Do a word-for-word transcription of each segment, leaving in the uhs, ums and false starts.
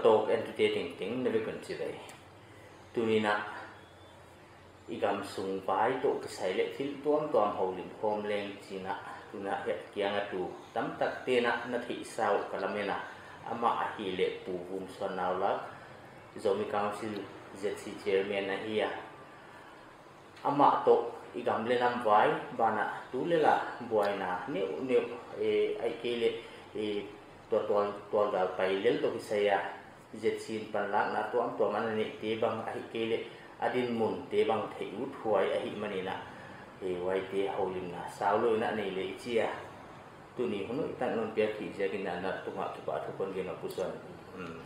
Tawk entute tengteng na vek un chibai. Tuni'n a i gam sung vai toh kisai leh thil tuamtuam houlim khawm leng chi'n a, tuna hiai kiang a tu tamtakte'n a na theihsa uh ka lamen a, amah ahihleh Pu Vumsuannaulak, Zomi Council Z C Chairman ahi a. Amah toh i gam leh nam vai banah tu leh la buaina neuhneuh, eh, ahihkeileh, eh, tua tual, tualgal pai lel toh kisai a Z C in panlakna tuamtuam ana neihte bang ahihkeileh a dinmunte bang theih uthuai ahihmanin a, eh, huaite houlimna saulou in a nei leh i chi a. Tuni hun hoih tak non piak khit ziakin a na tungah kipahthu kon gen a Pu Suan. Hmm.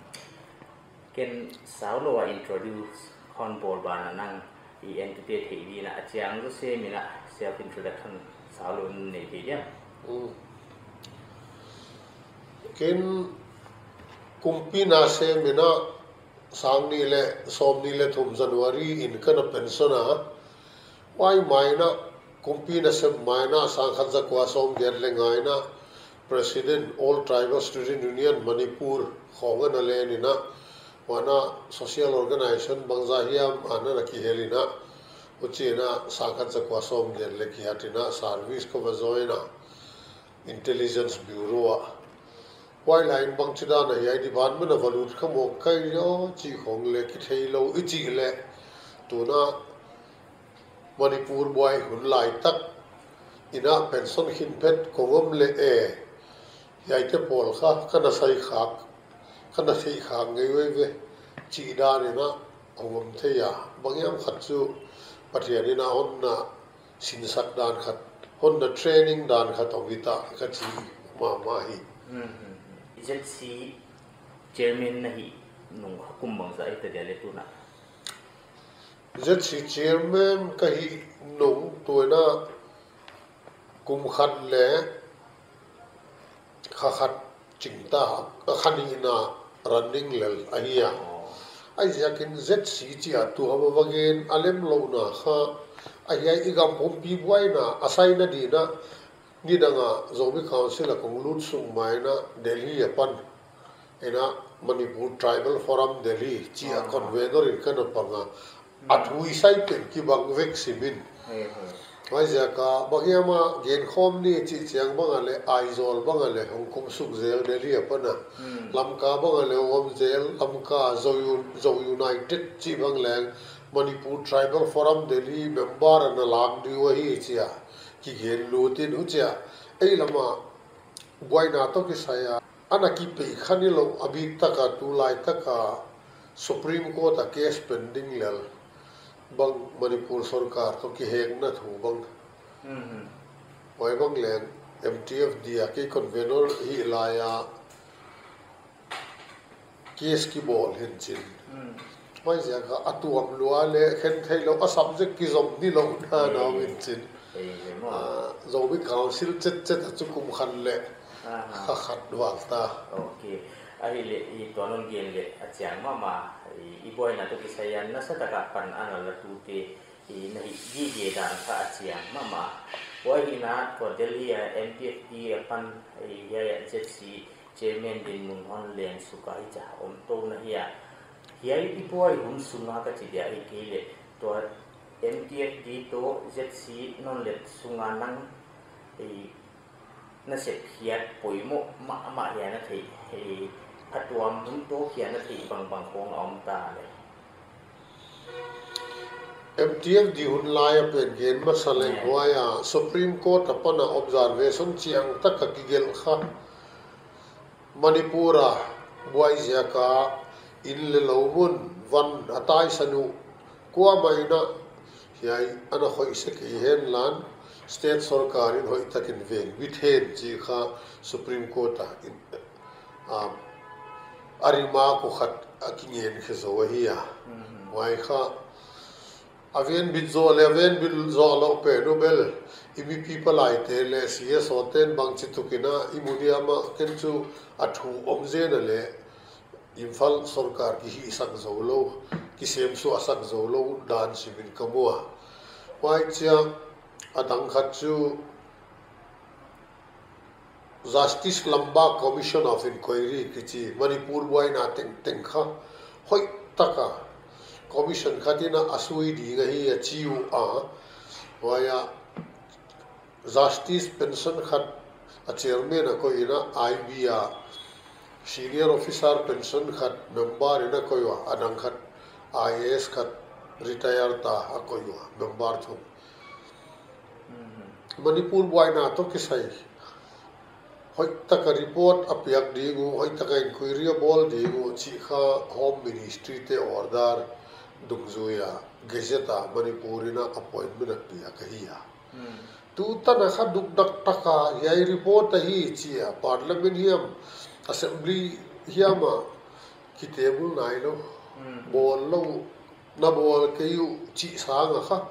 Ken saulou a introduce kon bawl banah nang i entute theih dingin a chiang zaw semin a self introduction saulou in nei thei diam? Mm. Ken kumpi na semin a sangnih leh sawmnih leh thum January in ka na pension a. Huai main a, kumpi nasep main a, sangkhat zakua sawmgiat leh nga in a, President All Tribal Student Union Manipur khong ana len in a, huan a social organization bangzah hiam ana na kihel in a, huchiin a sangkhat zakua sawmgiat leh giat in a service ka va join a, Intelligence Bureau a. Huai lai in bangchidan a hiai department a va lut kha mawk ka hi aw chih khong leh kitheilou i chih leh, tuna Manipur buai hun lai tak in a pension khin phet kong om leh e, hiaite pawl kha ka na sai khak, ka na theih khak ngei veve chih dan in a hong om thei a. Bang hiam khat chu Pathian in a hon na sinsak dan khat, hon na training dan khat om hi ta ka chi mahmah hi. Mhm. Z C chairman na hih nung kha kum bangzah ahita dia leh tuna? Z C chairman ka hih nung tuna kum khat leh kha khat ching ta, a kha nihna running lel ahi a. Aw. Huaiziakin Z C chih a tu a va gen a lemlouhna kha, a hiai i gam pumpi buaina a saina dingin a, nidang a Zomi Council a kong lut sung main a Delhi apan in a Manipur Tribal Forum Delhi chih a, aha, convener in ka na pang a. A thu i sai pen kibang vek simin. He, he. Huaiziak a bang hiam a gen khawm ni chih chiang bang a leh Aizawl bang a leh hong kum suk zel Delhi apan a. Hmm. Lamka bang a leh hong om zel, Lamka Zo U-, Zo United chih bang leng Manipur Tribal Forum Delhi member ana lak ding uh ahi chi a kigen lut in huchia ei lam a buaina toh kisai a ana kipeih kha nilouh a bik tak a tulai tak a Supreme Court a case pending lel bang Manipur sorkar toh kihekna thu bang. Mhm. Huai bang leng M T F D a kei convener hih lai a case kibawl hi'n chin. Hmm. Huaiziak a a tuam lua leh khen theilou a subject kizom nilouh na, hmm, na om hi'n chin. Ei, ei, maw. Ah, Zomi Council chetchet a chu kum khat leh, aha, kha khat val ta. Ok. Ahihleh i tuan hon gen leh a chiang mahmah, i, i buaina toh kisai a nasatak a pan ana la tute i na hih gige dan kha a chiang mahmah. Huai hi in a tua Delhi a M T F D apan, eh, hiai a Z C chairman dinmun hon len suk a hichia om tou na hi a. Hiai i buai hun sung a ka chi dia ahihkeileh tua M T F D toh Z C non let sung a nang, eh, na sep hiat poimoh mahmah hiam na theih, eh, a tuam hun toh hiam na theih bangbang khong a om ta leh? M T F D hun lai a pen gen masa leng, yeah, huai a Supreme Court apan a observation chiang tak a kigelh kha. Manipur a buai ziak a inn leh lou mun van a taisan uh kuamah in a, hiai ana hoih se kei henla, state sorkar in hoihtak in veng bit hen chi kha Supreme Court a in, a, a remark uh khat a kingen khe zou ahi a. Mhm. Huai kha a venbit zoh leh a venbit zoh louh pen uh bel, i mipi palaite leh C S O ten bangchituk in a i mu diam a, ken chu a thu om zen a leh Imphal sorkar kihihsak zou lou, kisemsuahsak zou lou dan simin ka mu a. Huai chiang a dang khat chu Justice Lamba Commission of Inquiry kichi Manipur buaina tengteng kha hoihtaka commission khat in a sui ding ahi a chi ua. Huai a Justice pension khat a chairman a koih in a, I B a senior officer pension khat member in a koih ua, a dang khat I A S khat retire ta a koih ua, member thum. Manipur buaina toh kisai hoihtaka report a piak ding uh, hoihtaka inquiry a bawl ding uh chih kha Home Ministry te order dungzui a gazette a Manipur in a appointment a piak ahi a. Tutan a kha dukdak taka hiai report ahi chi a Parliament hiam, Assembly hiam a kitable nai lou, bawl lou, na bawl kei uh chih sang a kha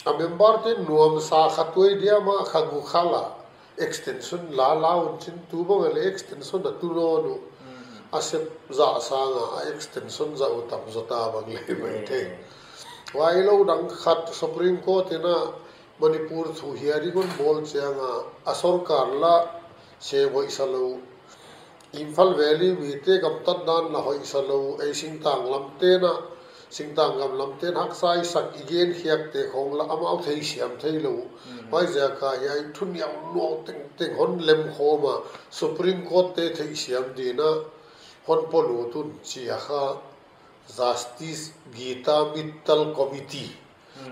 a member te nuamsa kha tuai diam a kha gukhal a extension la la un chin, tu bang a leh extension a tu nawn uh. A sep zah sang a, a extension zah uh tam zaw ta bang leh mai thei. Huai lou dang khat Supreme Court in a Manipur thu hearing hon bawl chiang a, a sorkar la sem hoih sa lou, Imphal Valley mite gamtat dan la hoih sa lou, ei singtang lamte'n a, singtang gam lamte'n haksa i sak i gen khiak te khong la amau theisiam thei lou. Huaiziak a hiai thu niamnuam tengteng hon lem khawm a, Supreme Court te theisiam ding in a hon polut un chi a kha Justice Geeta Mittal Committee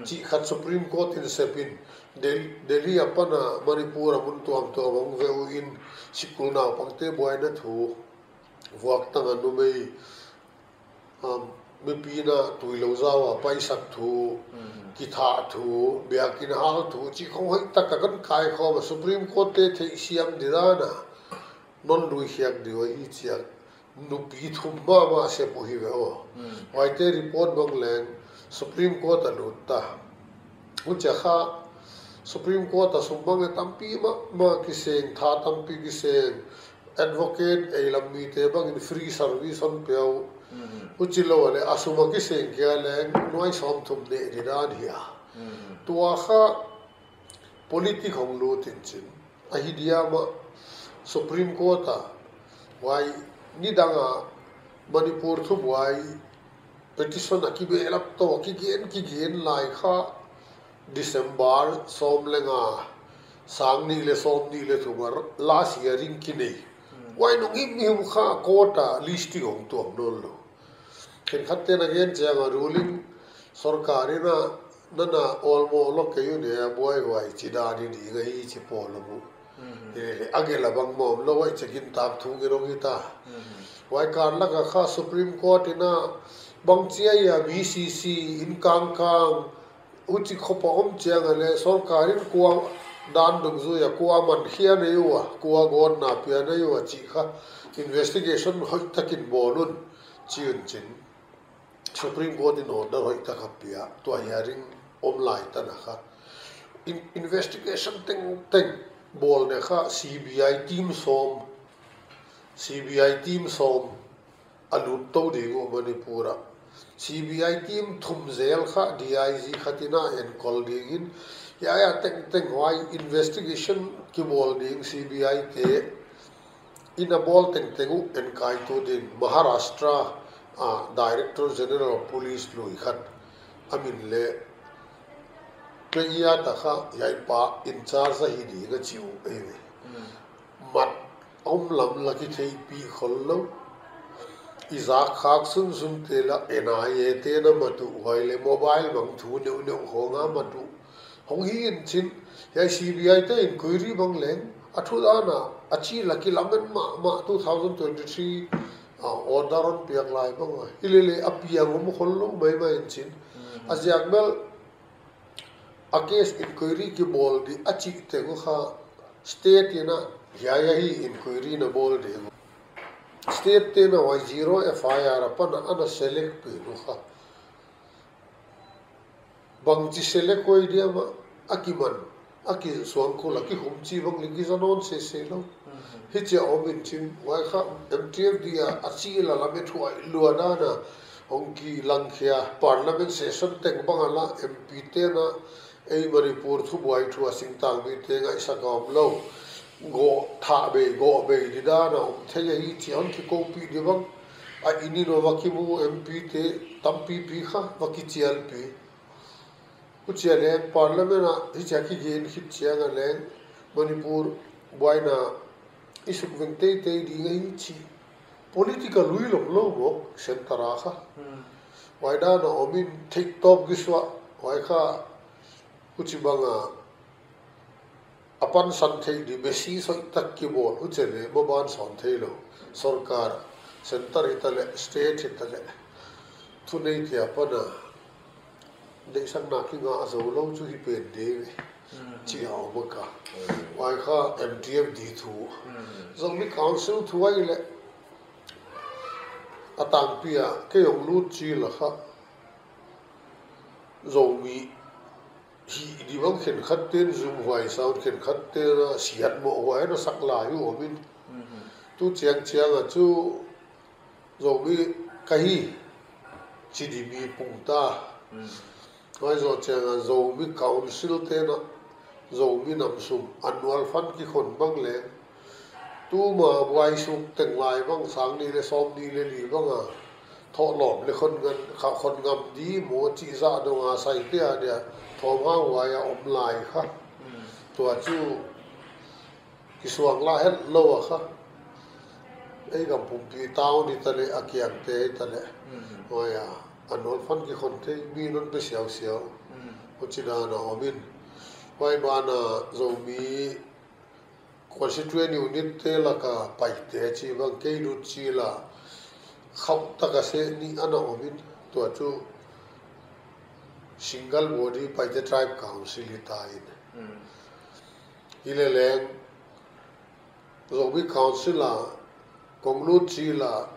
chih khat Supreme Court in sep in, Del-, Delhi apan a Manipur a mun tuamtuam a hong ve uh in, sikul naupangte buaina thu, vuaktang a numei, um, mipi'n a tuilou zau a paisak thu, kithah thu, biakin hal thu chih khong hoihtaka kon kaikhawm a, Supreme Court te theisiam ding dan a non lui khiak ding uh ahi chi a nupi thum mahmah sep uh hi ve aw. Huaite report bang leng Supreme Court a lut ta. Huchia kha Supreme Court a sum bang leng tampi mahmah kiseng, tha tampi kiseng, advocate ei lam mite bang in free service hon pia uh. Huchilou a leh a sum a kiseng kia leng nuai sawmthum neh ding dan hi a. Tua kha politic hong lut in chin ahi diam a, Supreme Court a huai nidang a Manipur thubuai petition a kibehlap toh kigen kigen lai kha December sawm leh nga, sang nih leh sawmnih leh thum a last hearing kinei. Huai nung himhim kha court a listing hong tuam nawn lou. Khenkhatte'n a gen chiang a ruling sorkar in a nana awlmoh lou kei un a buaihuai chi dan hi ding ahi chi pawl a mu. Hilele a gel a bang mawm lou huai chi gintak thu ngen hong hi ta. Huai kar lak a kha Supreme Court in a bangchi a mi sisi in kangkang huchi khop a om chiang a leh sorkar in kua dan dungzui a kua man khia nei ua, kua gawtna pia nei ua chih kha investigation hoihtakin bawl un chi un chin Supreme Court in order hoihtaka pia, tua hearing om lai tan a kha in-, investigation tengteng bawl ne kha C B I team sawm, C B I team sawm a lut tou ding uh Manipur a. C B I team thum zel kha D I G khat in a enkawl ding in, hiai a tengteng huai investigation kibawl ding C B I te in a bawl tengteng uh enkaitu ding Maharashtra a Director General of Police lui khat a min leh Peggy a ta kha hiai pa in charge ahi ding a chi uh ei ve. Mat om lam la kitheihpih khol lou. I zak khak sunsun te la N I A te'n a mat uh, huai leh mobile bang thu neuhneuh khong a mat uh. Hong hi in chin, hiai C B I te inquiry bang leng a thu dan a, a chi la kilamen mahmah two thousand twenty-three a order hon piak lai bang a. Hilele a piang om khol lou maimai in chin. A ziak bel a case inquiry kibawl di a chih teng uh kha state in a hiai ahi inquiry na bawl ding uh. State te'n a huai zero F I R apan a ana select pen uh kha bangchi select koi diam a, a kiman, a kisuangkul a kikhum chi bang leng kiza nawn sese lou. Hichia om in chin huai kha M T F D a a chi la lamethuai lua dan a hong kilang khia, Parliament session teng bang a la M P te'n a ei Manipur thubuai thu a singtang mite ngaihsak a om lou. Go thah bei, go bei di dan a om thei ahi chih hon kikoupih di bang. A inn inn a va kimu M P te tampipi kha va kichialpih. Huchia leng Parliament ah hichia kigen khit chiang a leng Manipur buaina i sukveng teitei ding ahi chih political lui lomlou mawk centre a kha. Huai dan a om in theihtawp kisuah, huai kha huchibang a a pansan theih di besi soitak kibawl, huchia leng maban sawn theilou. Sorkar, centre hitaleh, state hitaleh, thuneite apan a deihsakna kingah zoulou chu hi pen di ve, chi a om a ka. Huai kha M T F di thu. Zomi Council thu ahihleh a tangpi a kei hong lut chil a kha Zomi hih di bang khenkhat ten zumhuai sawn, khenkhat ten a siatmoh huai na sak lai uh om in. Tu chiang chiang a chu Zomi ka hi chi di mi pung ta. Huai zoh chiang a Zomi Council ten a Zomi nam sum annual fund kikhon bang leng, tuma buai suk teng lai bang sang nih leh sawmnih leh li bang a thoh lawm leh khon ngam, kha khon ngam di maw chih zah dong a saite a dia thawmhauhuai a om lai kha. Tua chu kisuang la hetlou a kha. Ei gam pumpi town hitaleh, a kiangte hitaleh, huai a annual fund kikhon thei mi non pe siausiau. Huchi dan a om in. Huai ban a Zomi constituent unit te lak a Paite chih bang kei lut chil a khauh tak a seh nih ana om in, tua chu single body Paite Tribe Council hi ta in. Hileleng Zomi Council a kong lut chil a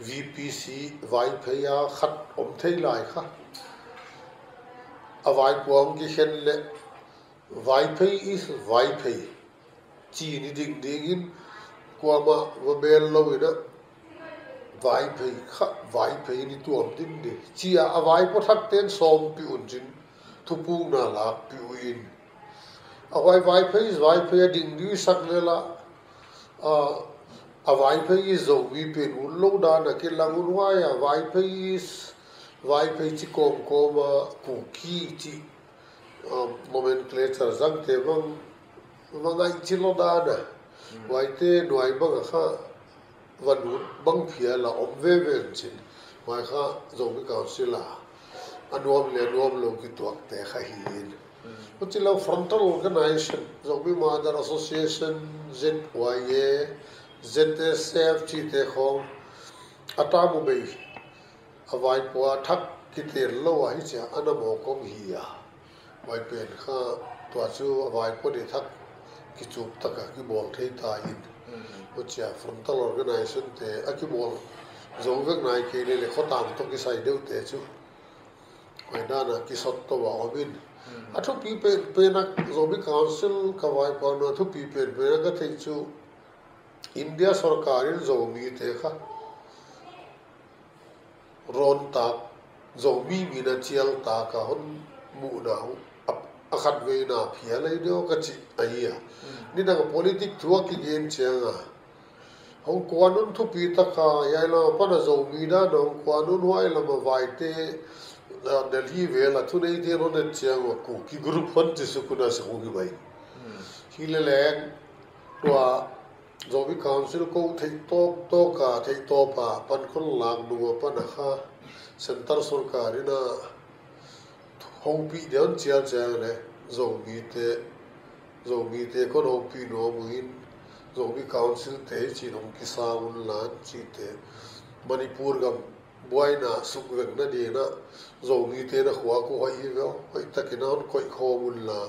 V P C Vaiphei a khat om thei lai kha. A vaipuang kikhen leh Vaiphei is Vaiphei chi in i ding ding in, kuamah va bel lou in a Vaiphei kha Vaiphei in i tuam ding di chi a, a vaipo thak ten sawmpih un chin thupukna lakpih uh in. A huai Vaiphei is Vaiphei a ding di sak leh la, a, a Vaiphei is Zomi pen utlou dan a kilang un, huai a Vaiphei is Vaiphei chi kawmkawm a Kuki chi, um, nomenclature zangte bang, bang ngaihchih lou dan a. Huaite nuai bang a kha va lut bang phial a om veve in chin. Huai kha Zomi Council a a nuam leh nuamlou kituakte kha hi in. Huchi lou frontal organization, Zomi Mother Association, Z Y A, Z S F chihte khong a tam uh bei. A vaipo a thak kitel lou a hichia ana mawk om hi a. Huai pen kha tua chu a vaipo di thak kichup tak a kibawl thei ta in. Huchia frontal organization te a kibawl zou vek nai kei leh leh khotang toh kisai deuh te chu huai dan a kisot tou a om in. A thupi pen, pen a Zomi Council ka vaipo na thupi pen pen a ka theih chu India sorkar in Zomite kha ron tak, Zomi min a chial tak a hon muhna uh a, a khatveina phial ahi diam ka chih ahi a. Nidang a politic thu a kigen chiang a hong kuan un thupi tak a, hiai lam apan a Zomi dan a hong kuan un, huai lam a Vaite, ah, Delhi vel a thuneite hon et chiang a Kuki group hon chi suk un a sak uh hi mai. Hileleng tua Zomi Council kou theihtawp tawk a, theihtawp a pan khol lak nung apan a kha Centre sorkar in a houpih di hon chial chiang leh Zomite, Zomite kon houpih nuam uh in, Zomi Council te hichi in hong kisang un lan chihte, Manipur gam buaina sukvengna ding a Zomite na khua ku hoih hi ve, hoihtak in a hon koih khawm un la.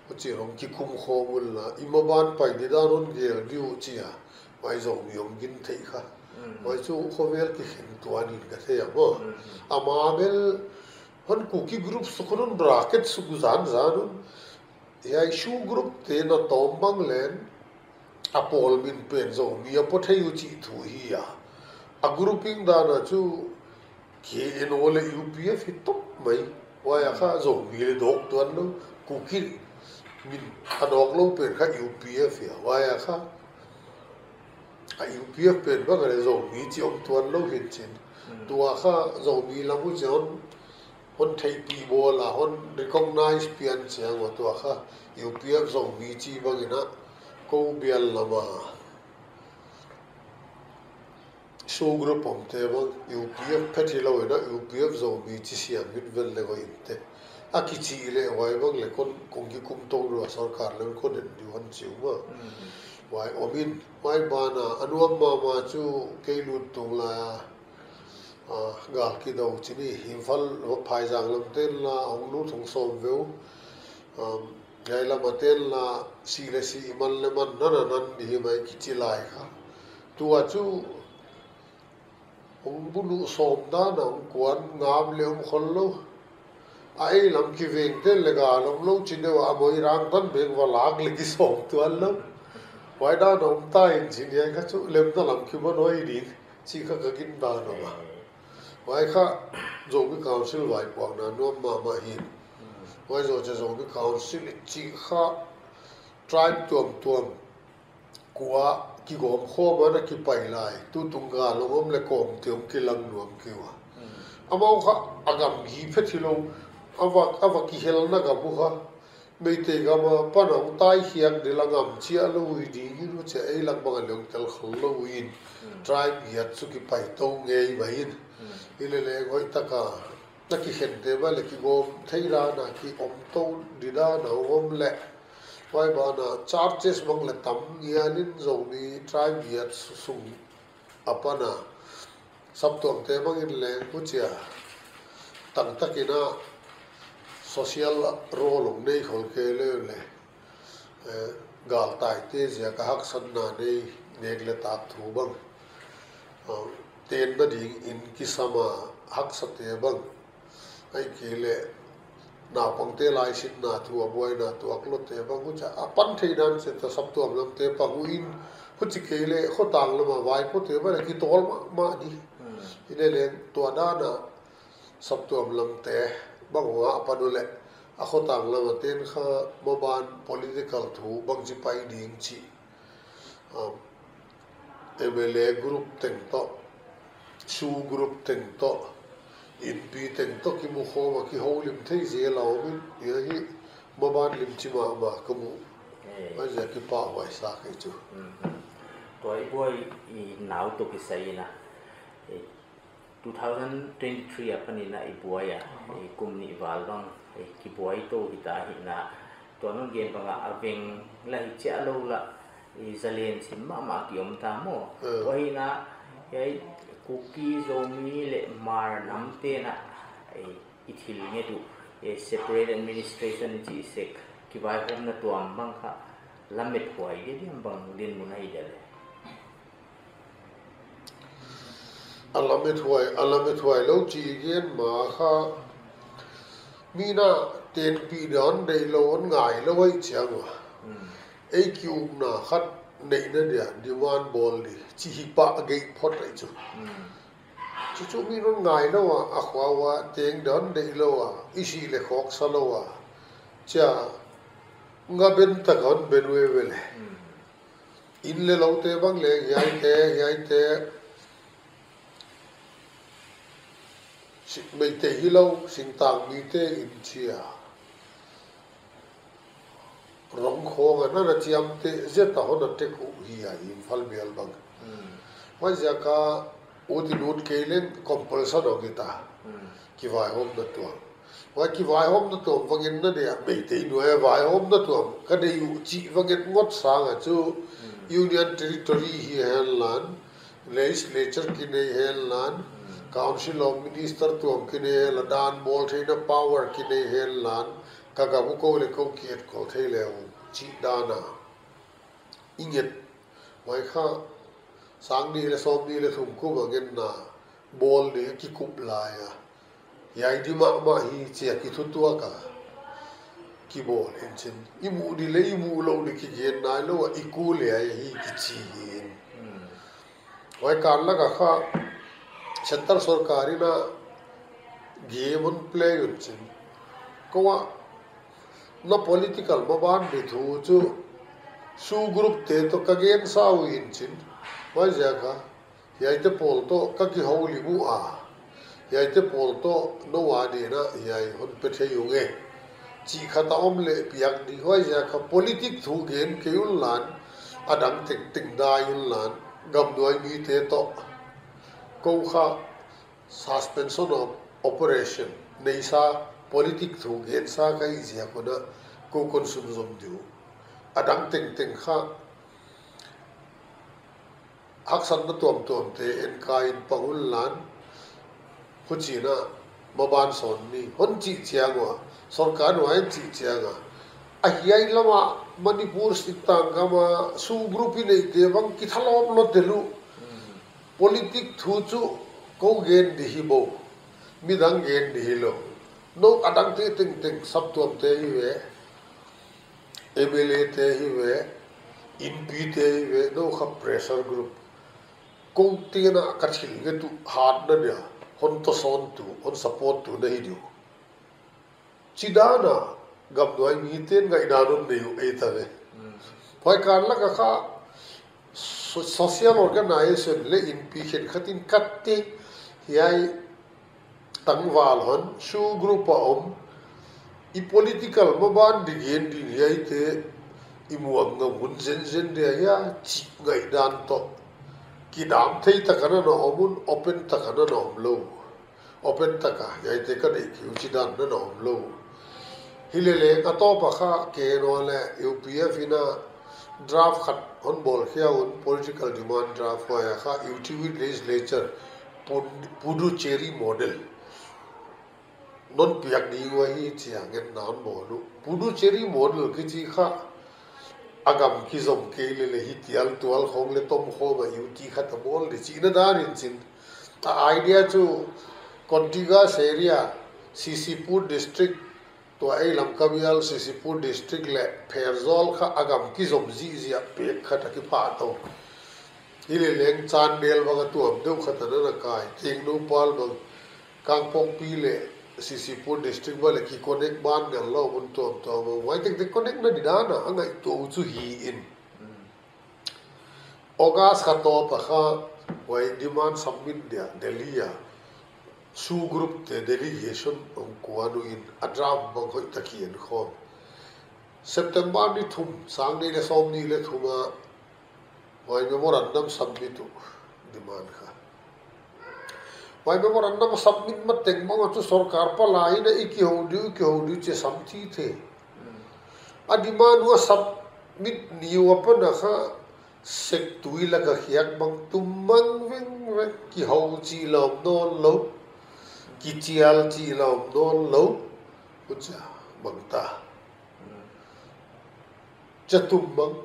Huchi in hong kikum khawm un la, i maban pai di dan hon gel di uh chi a, huai Zomi hong gin theih kha. Huai chu khovel kikhen tuan in ka thei a maw. Ama bel hon Kuki group suk un, hon bracket suk zan zan un. Hiai Shu group te na tawm bang leng a pawl min pen Zomi a pawt thei uh chih thu hi a. A grouping dan a chu K N O leh U P F hi top mai. Huai a kha Zomi leh dawk tuan lou, Kuki Min a nawk lou pen kha U P F hi a, huai a kha a U P F pen bang a le Zomi chi om tuan lou hi'n chin. Hmm. Tua kha Zomi lam uh chiang hon, hon theihpih bawl a, hon recognize pian chiang ua tua kha U P F Zomi chi bang in a kou bial lam a SoO group omte bang U P F phet hilou in a U P F Zomi chi siam hit vel le hoih in te. A kichih leh huai bang le kon kong kikum tou lua sorkar leng kon en diu hon chi uh mah. Hmm. Huai om in, huai ban a a nuam mahmah chu kei lut tung lai a, ah, gal kidou chi ni, Imphal Phaizang lam ten la hong lut hong sawm ve uh. Um, hiai lam a ten la si le si, man le man, nan a nan di hi mai kichi lai kha. Tua chu hong bulu sawm dan a hong kuan ngam le hong khol lou. A ei lam kiveng ten le gal om lou chi deuh a, a moi rang tan bek va lak le kisawm tuan lou. Huai dan a om ta in chin, hiai kha chu lemna lam kiman hoih ding chi kha ka gingta nawn a. Huai kha Zomi Council vaipuakna nuam mahmah hi. Huai zoh chiah Zomi Council chih kha tribe tuamtuam kua kigawm khawm a na kipai lai, tutung gal hong om le kawmte hong kilang nuam kei ua. Hmm. Amau kha a gamgi phet hilou, a va, a va kihelna gam uh kha Meitei gam a pan a hong tai khiak di la ngam chiah lou ui ding in, huchia ei lak bang a le hong tel khol lou in. Hmm. Tribe giat chu kipai tou ngei mai in. Hmm. Hilele hoih tak a na kikhente bang le kigawm thei dan a ki om tou di dan a hong om le. Huai ban a churches bang le tam ngial in Zomi tribe giat su-, sung a pan a saptuamte bang in leng huchia tangtak in a social role hong nei khol kei le le, eh, galtaite ziak a haksatna nei nek le tak thu bang, ah, tenna ding in kisam a haksate bang, ahihkeileh naupangte laisinna thu a buaina tuak louhte bang, huchia a pan thei dan chiang ta saptuam lamte pang uh in, huchi keileh khotang lam a vaipote bang le kitawl mahmah di. Hmm. Hilele tua dan a saptuam lamte bang hong a pan uleh a khotang lam a ten kha maban political thu bangchi pai ding chih, um, M L A group teng toh, SoO group teng toh, Inpi teng toh kimu khawm a kihoulim thei zel a om in, hiai hi maban limchi mahmah ka mu. Eh. Huaiziak a kipahhuai sa kei chu. Mhm. Tua i buai i nau toh kisai in a, eh, two thousand twenty-three a pan in a i buai a, eh, kum nih val bang, eh, kibuai tou hita hi in a, tua non gen bang a, a veng la hi chiah lou la, i zalen sim mahmah ki om ta maw. Hmm. Tua hi in a, hiai Kuki, Zomi leh Hmar namte in a, eh, i thil nget uh, eh, separate administration i chih sek, kivaihawmna tuam bang kha lamethuai dia diam, bang dinmun ahi dia le? A lamethuai, a lamethuai lou chih gen ma kha, mi in a tenpih dan deih lou, hon ngai lou ahih chiang ua. Hmm. Ei ki-ukna khat neihna dia demand bawl di chih hi pah gei phot ahi chu. Hmm. Chuchu mi in hon ngai lou a, a khua ua teng dan deih lou a, i sih le khawksa lou a, chia nga ben tak a hon ben veve le. Hmm. Inn le loute bang le, hiaite, hiaite, si-, Meitei hilou, singtang mite inn chia, rong khawng a na na chiamteh zet a hon a tek uh hi a, Imphal bial bang. Hmm. Huaiziak a ut in ut kei leng compulsion hong hita. Hmm. Kivaihawmna tuam. Huai kivaihawmna tuam va ngetna dia, Meitei nuai a vaihawmna tuam ka deih uh chih va nget ngot sang a chu, hmm, Union Territory hi hen lan, Legislature kinei hen lan, hmm, Council of Minister tuam kinei hen lan, dan bawl theihna power kinei hen lan, ka gam uh kou le kou ki-etkol thei le uh chih dan a i nget. Huai kha sang nih le sawmnih le thum kum a ngetna bawl di a kikup lai a, hiai di mahmah hi chia kithutuak a kibawl in chin, i muh di le i muh lou di kigen nailou a, i kul hiai hi kichi hi in. Hmm. Huai kan lak a kha Central sorkar in a game hon play un chin. Kou a Na political maban di thu chu SoO group te toh ka gen sa uh in chin. Huaiziak a hiaite pawl toh ka kihou lim ua, hiaite pawl toh nou a ding a hiai hon pe thei ung e chih khat a om leh piak di. Huaiziak a politics thu gen kei un lan, a dang tengteng dai un lan, gamnuai mite toh kou kha suspension of operation neisa, politics thu gen sa ka hih ziak un a kou kon sunzom di uh. A dang tengteng kha haksatna tuamtuamte en ka in pang un lan, huchiin a maban sawn ni hon chih chiang ua, sorkar nuai in chih chiang a, a hiai lam a Manipur singtang gam a SoO group i neite bang kithalawp lou tel uh. Politics thu chu kou gen di hi bou, midang gen di hilou. Nou a dangte tengteng saptuamte hi ve, M L A te hi ve, Inpite hi ve, nou kha pressure group. Kou te'n a ka thil nget uh hatna dia hon tawsawn tu, hon support tu na hi di uh. Chidan a gamnuai mite'n ngaihdan hon nei uh ei ta ve. Huai kan lak a kha so-, social organization leh Inpi khenkhat in katte hiai tangval hon SoO group a om, i political maban di gen ding hiaite i muang ngam hun zenzen dia hia chih ngaihdan toh kidam thei tak a na na om un, open tak a na na om lou. Open tak a hiaite ka deih kei uh chidan na na om lou. Hilele a tawp a kha K N O leh U P F in a draft khat hon bawl khia un, political demand draft, huai a kha U T V legislature, Pud-, Puducherry model non piak ding ua hi chia ngetna hon bawl uh. Puducherry model kichi kha a gam kizom kei lele hi tial tual khong leh tom khawm a U T khat a bawl di chihna dan in chin. A idea chu contiguous area, C C Pur district, tua ei Lamka bial C C Pur district leh Pherzawl kha a gam kizom zihziah pek khat a kiphah tou. Hilele Chandel bang a tuam deuh khat a na na kai, Tengnoupal bang, Kangpokpi leh C C Pur district bang leh ki connect ban ngal lou mun tuamtuam a, huai tengteng connect na di dan a a ngaihtuah uh chu hi in. August kha tawp a kha huai demand submit dia Delhi a SoO group te delegation hong kuan uh in a draft bang hoih tak a kienkhawm. September ni thum, sang nih leh sawmnih leh thum a huai memorandum submit uh, demand kha. Huai memorandum submit mateng bang a chu sorkar palai in a i kihou di uh, i kihou di uh chi a sam thithe. A demand uh a submit ni uh apan a kha sektui lak a khiak bang tum mang vengveng, kihou chih lawm nawn lou, kichial chih lawm nawn lou, huchia bang ta. Chia tum mang,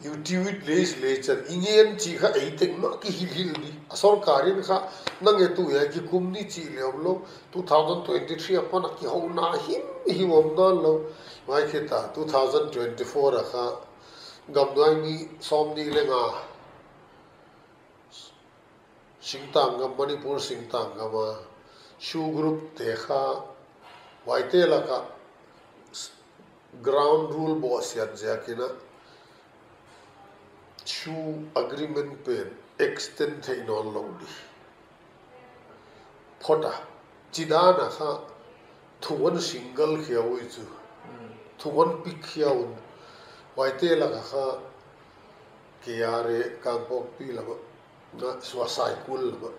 U T V legislature i ngen chih kha ei teng mah kihilhilh di. A sorkar in kha na nget uh hia kikum ni chih leh om lou. Two thousand twenty-three apan a kihouna himhim om nawn lou. Huai khit a two thousand twenty-four a kha gamnuai mi sawmnih leh nga singtang gam, Manipur singtang gam a SoO group te kha huaite lak a ground rule bawhsiat ziak in a SoO agreement pen extend theih nawn lou di phot a, chidan a kha thu hon single khia uh chu, thu hon pick khia un. Huaite lak a kha K R A Kangpokpi lam a, na sua Saikul lam a,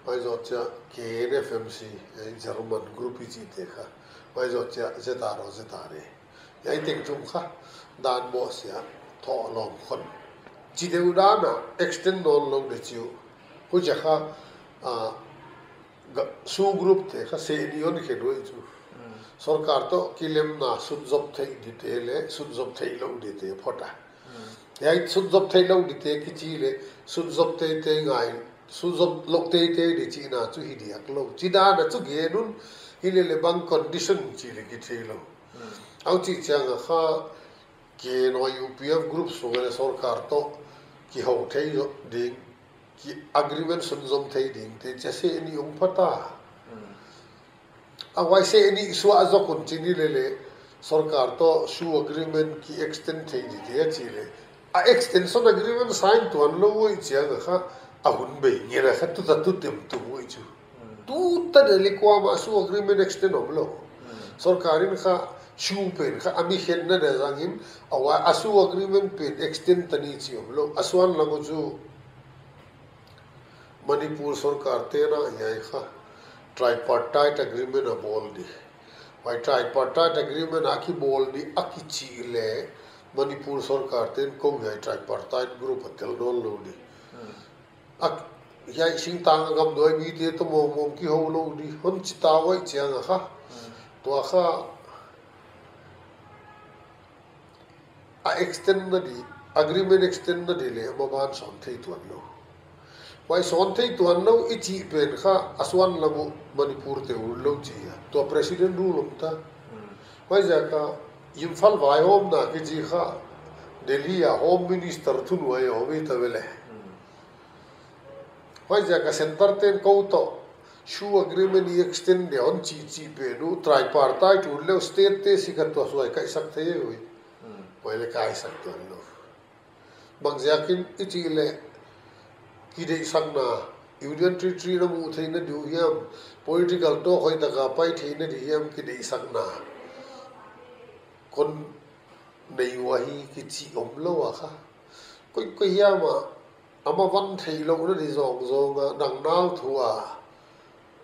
huai zoh chia K N F M C, eh, German group i chihte kha, huai zoh chia Z R O, Z R A, hiai teng thum kha dan bawhsiat thoh lawm khon chi deuh dan a extend nawn lou di chi uh. Huchia kha, ah, ga-, SoO group te kha seh nih hon khen uh chu. Sorkar toh kilemna sunzop theih dite leh sunzop theih lou dite phot a. Hiai sunzop theih lou dite kichi leh sunzop teitei ngai, sunzop lou teitei di chihna chu hi diak lou. Chidan a chu gen un, hilele bang condition chih leh kithei lou. Huchi chiang a kha K N O U P F group sung a leh sorkar toh kihou thei ding, ki agreement sunzom thei dingte chia seh nih hong phot a. A huai seh nih suah zok un chin hilele Sorkar toh SoO agreement ki extend thei di dia chi le, a extension agreement sign tuan lou uh chiang a kha, a hun bei ngen a kha tuta tu tem tu uh chu. Tuta Delhi kuamah SoO agreement extend om lou. Sorkar in kha SoO pen kha a mi khenna dia zangin, a wa a SoO agreement pen extend ta ni chi om lou. A suan lam uh chu Manipur sorkar te'n a hiai kha tripartite agreement a bawl di. Huai tripartite agreement a kibawl di a kichi le Manipur sorkar te'n kou hiai tripartite group a tel nawn lou di. A hiai singtang a gam duai mite toh mawngmawng kihou lou di. Hon chi ta uh chiang a kha. Tua kha a extend na di, agreement extend na di le a maban sawn thei tuan lou. Huai sawn thei tuan lou i chih pen kha a suan lam uh Manipur te ut lou chi a. Tua president rule om ta. Huaiziak a Imphal vaihawmna kichi kha Delhi a Home Minister thunuai a om i ta ve le. Huaiziak a centre te'n kou toh SoO agreement i extend dia hon chi chi pen uh tripartite ut leu state te si kha tua suai kaisak thei uh. Huai le kaisak tuan lou. Bangziakin i chih le kideihsakna, Union Territory na muh theihna di uh hiam, political toh hoihtaka pai theihna di hiam kideihsakna kon nei uh ahi kichi om lou a kha. Koi koi hiam a ama van theih louhna di zawngzawng a dang nal thu a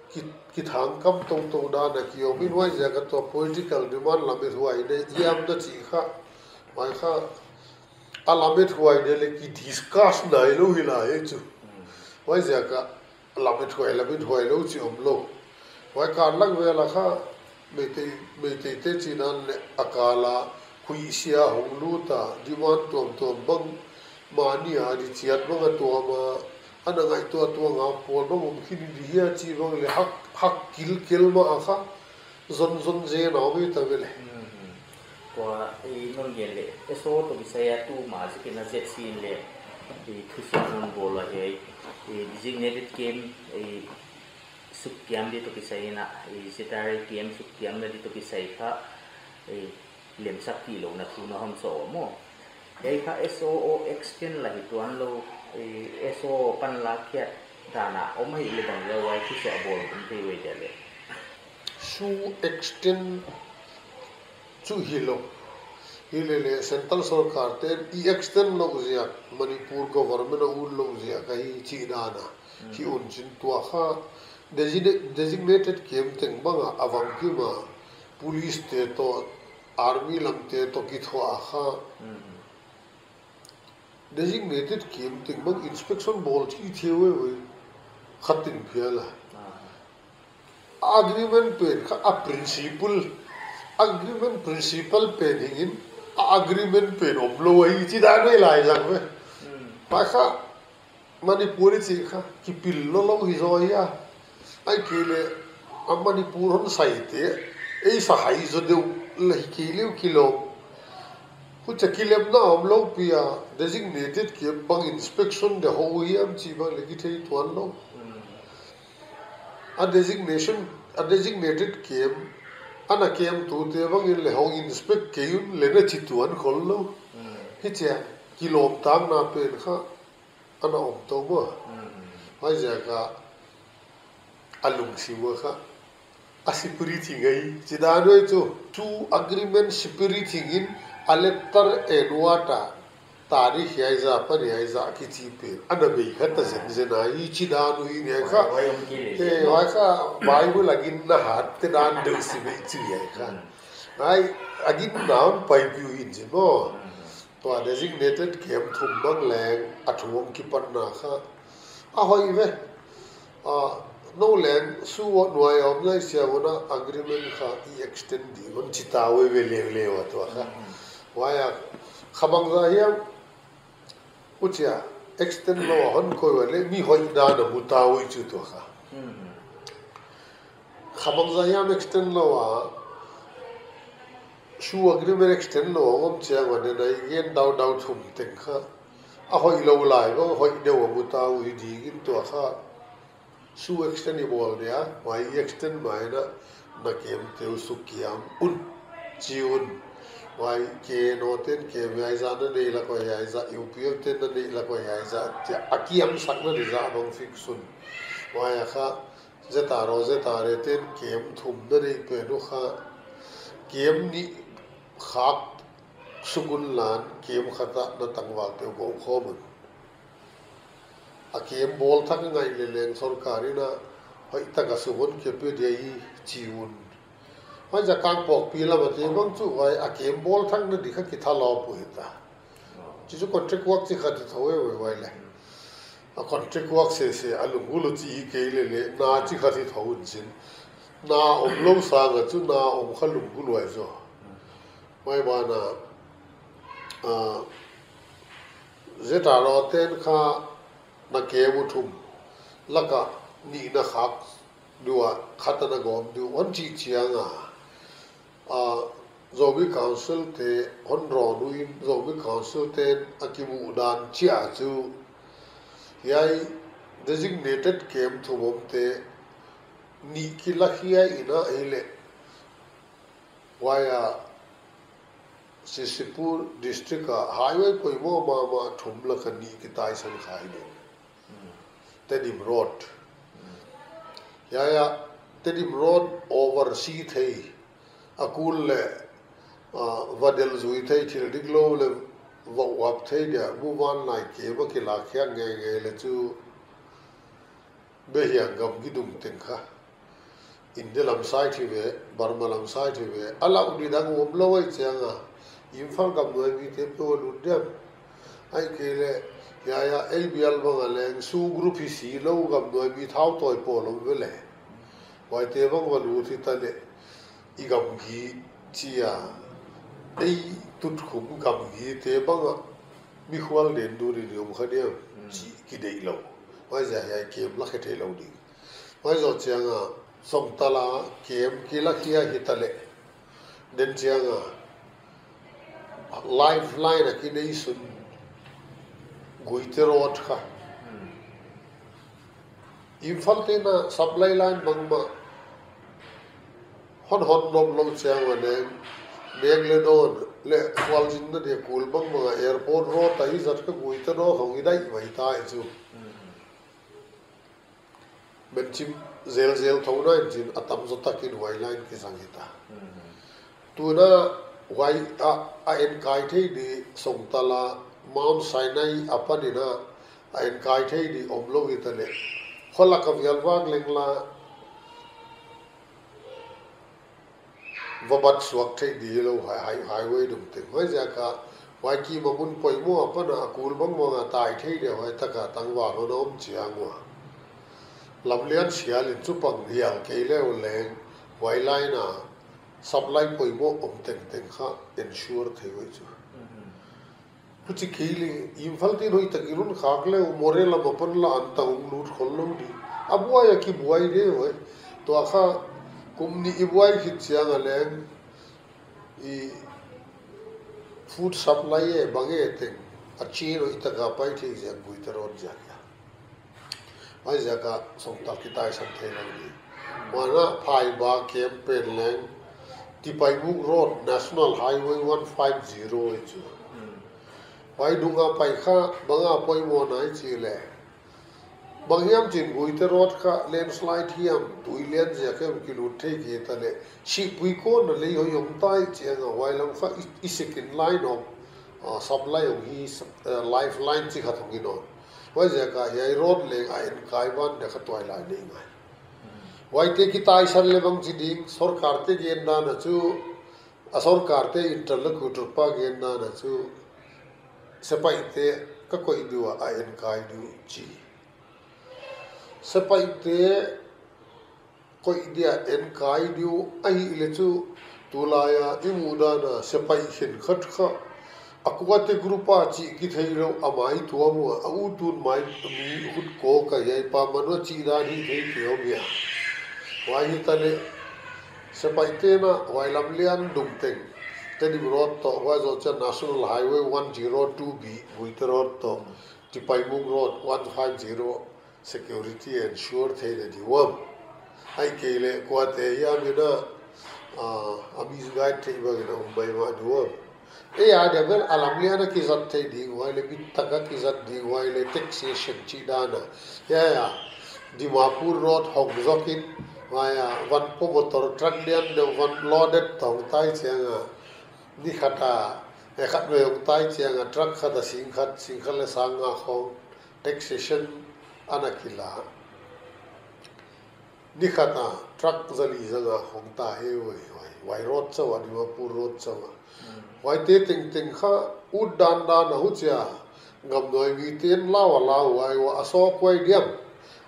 ki, kithangkam toutou dan a ki om in huaiziak a tua political demand lamethuai di hiam na chi kha. Huai kha a lamethuai di le ki discuss nai lou hi lai chu. Huaiziak a lamethuai lamethuai lou chi om lou. Huai kan lak vel a kha Meitei, Meitei te chi dan le a kal a khuisia hong lut a demand tuamtuam bang mani a di chiat bang a tuam a ana ngaihtuah tuah ngam pawl bang om khin di hia chi bang le hak, hak kilkel mah a kha zon zon zen a om i ta ve le. Tua i non gen le SoO toh kisai a tuma zikin a Z C in le i thusia non bawl a hiai i designated camp i sukkiam di toh kisai in a i Z R A camp sukkiamna di toh kisai kha i lemsak ti louhna thu na hon sawm maw. Hiai kha SoO extend la hi tuan lou, eh, SoO panlak khiat dan a om ahih le bang leh huai thusuah bawl om thei uh ei dia le. SoO extend chu hilou. Hi le le central sorkar te'n i extend louh ziak, Manipur government a ut louh ziak ahi chih dan a. Hi un chin tua kha designa-, designated camp teng bang a a vang kim a police te toh army lam te toh kithuah a kha. Designated camp teng bang inspection bawl thei thei uh ei, kha ting phial a. Agreement pen kha a principle, agreement principle pen hi in, a agreement pen om lou ahi chi dan uh ei lai zang ve. Huai kha Manipur i chih kha kipil lou lou hi zaw hia. Ahihkeileh a Manipur hon sai te ei sa hai zaw deuh la hi kei leh kilawm. Huchia kilemna om lou pi a, designated camp bang inspection de hou hiam chih bang le kithei tuan lou. A designation, a designated camp ana camp tute bang in le hong inspect kei un le na chi tuan khol lou. Hichia kilawm takna pen kha ana om tou maw. Huaiziak a a lungsim uh kha a spirit hi ngai chi dan uh ei chu. Chu agreement spirit hi in a letter and word a tarikh hiai zah pan hiai zah kichi pen ana bei kha ta zenzen a hi chi dan uh ei ni kha. Eh, huai kha Bible a ginna hat te dan deuh si mai chi hiai kha. Huai a ginna hon paipi uh in chin maw. Tua designated camp thum bang leng a thu hong kipatna kha a hoih ve. Ah, nou leng SoO nuai a om nai sia hon a agreement kha i extend di hon chi ta uh ei ve leuleu a tua kha. Huai a kha bangzah hiam huchia extend lou a hon koih ua le mi hoih dan a mu ta uh ei chu tua kha. Kha bangzah hiam extend lou a, SoO agreement extend lou a om chiang a, nidang a i gen daudau thum teng kha a hoih lou lai bang hoih deuh a mu ta uh hi ding in tua kha. SoO extend i bawl dia, huai i extend mai na, na camp te uh sukkiam un. chi un. Huai K N O ten K V I zah na neih lak uh hiai zah, U P F ten na neih lak uh hiai zah, chia a kiamsakna di zah bang fix un. Huai a kha Z R O, Z R A ten camp thum na neih pen uh kha, camp nih khak suk un lan, camp khat ah na tangval te uh go khawm un. A camp bawl thak ngai leleng sorkar in a hoih tak a sum hon khe pe dia hi chi un. Huai zah Kangpokpi lam a te bang chu huai a camp bawl thak na di kha kithalawp uh hita. Chi chu contract work chi kha thi thou e huai le. A contract work sese a lunggulh uh chi hi kei lele, na chi kha thi thou un chin. Na omlou sang a chu na om kha lunggulh uh ahi zaw. Huai ban ah, ah, Z R O ten kha na camp uh thum lak ah nih na khak di ua, khat a na gawm di uh hon chih chiang a, ah, Zomi Council te hon rawn uh in, Zomi Council ten a kimuh dan chia chu, hiai designated camp thum om te nih kila hiai in a ei leh, huai a CCpur district a highway poimoh mahmah thum lak a nih kitaisan kha hi ding. Tedim Road. Hiai a Tedim Road oversee thei, a kul leh, ah, va delzui thei, thil diklou leh va uap thei dia, muvanlai camp a kilak hiak ngeingei leh chu, beh hiang gamgi dung teng kha India lam side hi ve, Burma lam side hi ve, a lau di dang omlou ahi chiang a, Imphal gamnuai mite pe lut diam. Ahihkeileh, hiai a ei bial bang a leng SoO group hi si lou gamnuai mi thau tawi pawl om ve le. Huaite bang va lut hita leh, i gamgi chia, ei tutkhum gamgi te bang a mikhual den dun in i om kha diam, chi kideih lou. Huaiziak hiai camp la khe theilou ding. Huai zoh chiang a, Songtal a camp kila hiai hita leh, den chiang a, lifeline a kinei sun Guite Road kha. Imphal te na supply line bangmah hon hon nop lou chiang a leng, Meglodon leh khualzinna dia kul bangbang a airport road a i zat kha Guite Road hong i daih mai ta hi chu. Menchim zelzel thou na in chin a tamzaw takin huai line kizang hita. Tuna huai a, a enkai thei di Songtal a Mount Sinai apan in a, a enkai thei di omlou hita leh, kholak a vial vang leng la, va bat suak thei di lou hai, hai, highway dung teng. Huaiziak a, huai kim a mun poimoh apan a kul bangbang a tai thei dia huai tak a tangval hon om chiang ua. Lamlian sial in chu pang hial kei leh leng, huai line a supply poimoh om tengteng kha ensure thei uh chu. Huchi kei leh, Imphal te in hoihtak i run khak leh, Moreh lam apan la an tang hong lut khollou di. A buai a kibuai di uh ahi. Tua kha, kum nih i buai khit chiang a leng, i food supply e, bang e teng, a chin hoihtak a pai thei ziak Guite Road ziak a. Huaiziak a Songtal kitaisan theilou di. Huan a Phaiba camp pen leng, Tipaimukh Road, National Highway one five zero hi chu. Huai dung a pai kha, bang a poimoh na i chih leh, bang hiam chin Guite Road kha landslide hiam, tui lian ziak hiam kilut thei kei ta leh, sihpui kawm na lei hoih om ta i chiang a, huai lam kha i, i second line of, ah, supply hong hi, ah, lifeline chi khat hong hi nawn. Huaiziak a hiai road leng a enkai ban dia kha tuailai nei ngai. Huaite kitaisan leh bang chi ding, sorkar te gen dan a chu, a sorkar te interlocutor pa gen dan a chu, sepaih te ka koih di ua a enkai di uh chi. Sepaih te koih dia enkai di uh ahih leh chu, tulai a i muh dan a sepaih khenkhat kha, a kuate group a chih kitheilou a mai tuam ua, a u tun mai mi hut kawk a hiai pa manu a chih dan hi thei kei om hia. Huai hita leh, sepaih te na huai lamlian dung teng, Tedim Road toh, huai zoh chiang National Highway one zero two B, Guite Road toh, Tipaimukh Road one five zero, security ensure theih na di uam. Ahihkeileh kuate hiam in a, Ah, a misguide theih bangin a um maimah diam. Ei a dia bel a lamlian a kizat theih ding uai leh, bit taka kizat ding uai leh, taxation chih dan a. Ya, ya. Dimapur Road hong zokin, huai a, van po motor truck lian deuh van loaded tawh hong tai chiang a. Ni khat a, e khat vei hong tai chiang a, truck khat a sing khat, sing khat leh sang nga khong, taxation ana kila. Ni khat a truck zali zanga hong ta hi uai, uai, uai road chauh a, Dimapur road chauh a. Uaite tengteng kha ut dandan a huchia, gamnuai miten lau a lau uai ua, a sawk uai diam.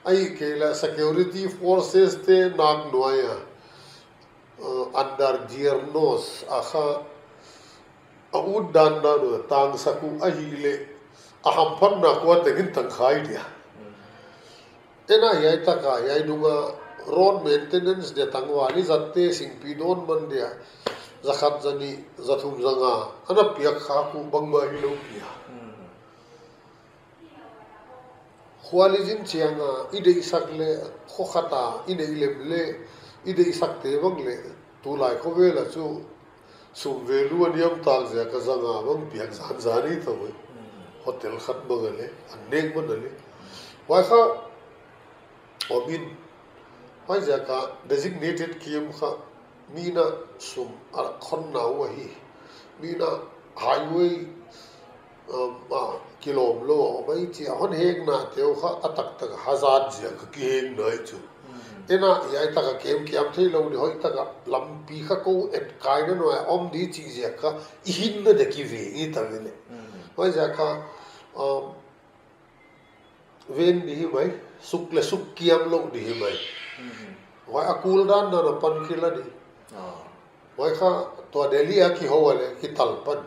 Ahihkeileh security forces te nak nuai a, uh, under their nose a kha, a ut dandan ua, tangsak uh ahihleh, a hamphatna kua tengin tang khai dia. Ena hiai taka, hiai dunga road maintenance dia tangval i zatte singpi dawn man dia, za khat za nih, za thum za nga, ana piak khak uh bangmah hilou pia. Khua li zin chiang a, i deihsak leh, kho khat a, i neih lem leh, i deihsakte bang leh, tulai khovel a chu, sum value a niam tak ziak a za nga bang piak zanzan i tawh. Hotel khat bang a leh, an nek bang a leh. Huai kha, omin, huai ziak a designated camp kha, mi na sum a khon na uh ahi. Mi na highway, um, a, kilawm lou a om ei chia, hon hekna te uh kha a taktak hazard ziak a kihekna ei chu. Ena, hiai taka camp kiam theilou di hoih taka lampi kha kou et kaina nuai a om di chih ziak a i hinna dek i veng i ta vele. Huai ziak a, um, ven di hi mai, suk leh suk kiam lou di hi mai. Huai a kul dandan a pan kila di. Huai kha tua Delhi a kihou a leh kital pan.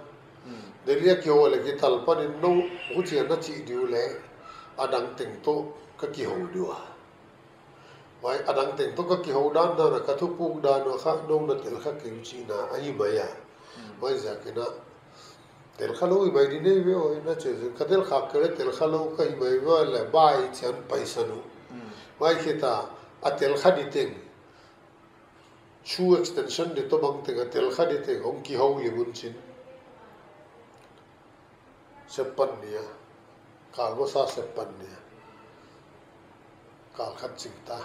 Delhi a kihou a leh kital pan in nou huchia na chih di uleh, a dang teng toh ka kihou di ua. Huai a dang teng toh ka kihou dandan a ka thupuk dan ua kha nou na tel kha kei uh chihna ahi mai a. Huai ziak in a tel kha lou hi mai di nei ve oi na che zin ka tel kha kei leh tel kha lou ka hi mai ve leh bai chian paisa nu. Huai khit a a tel kha di teng. Shoe extension di toh bang teng a tel kha di teng hong kihou li mun chin. Sepan nia. Kal masa sepan nia. Kal khat ching ta.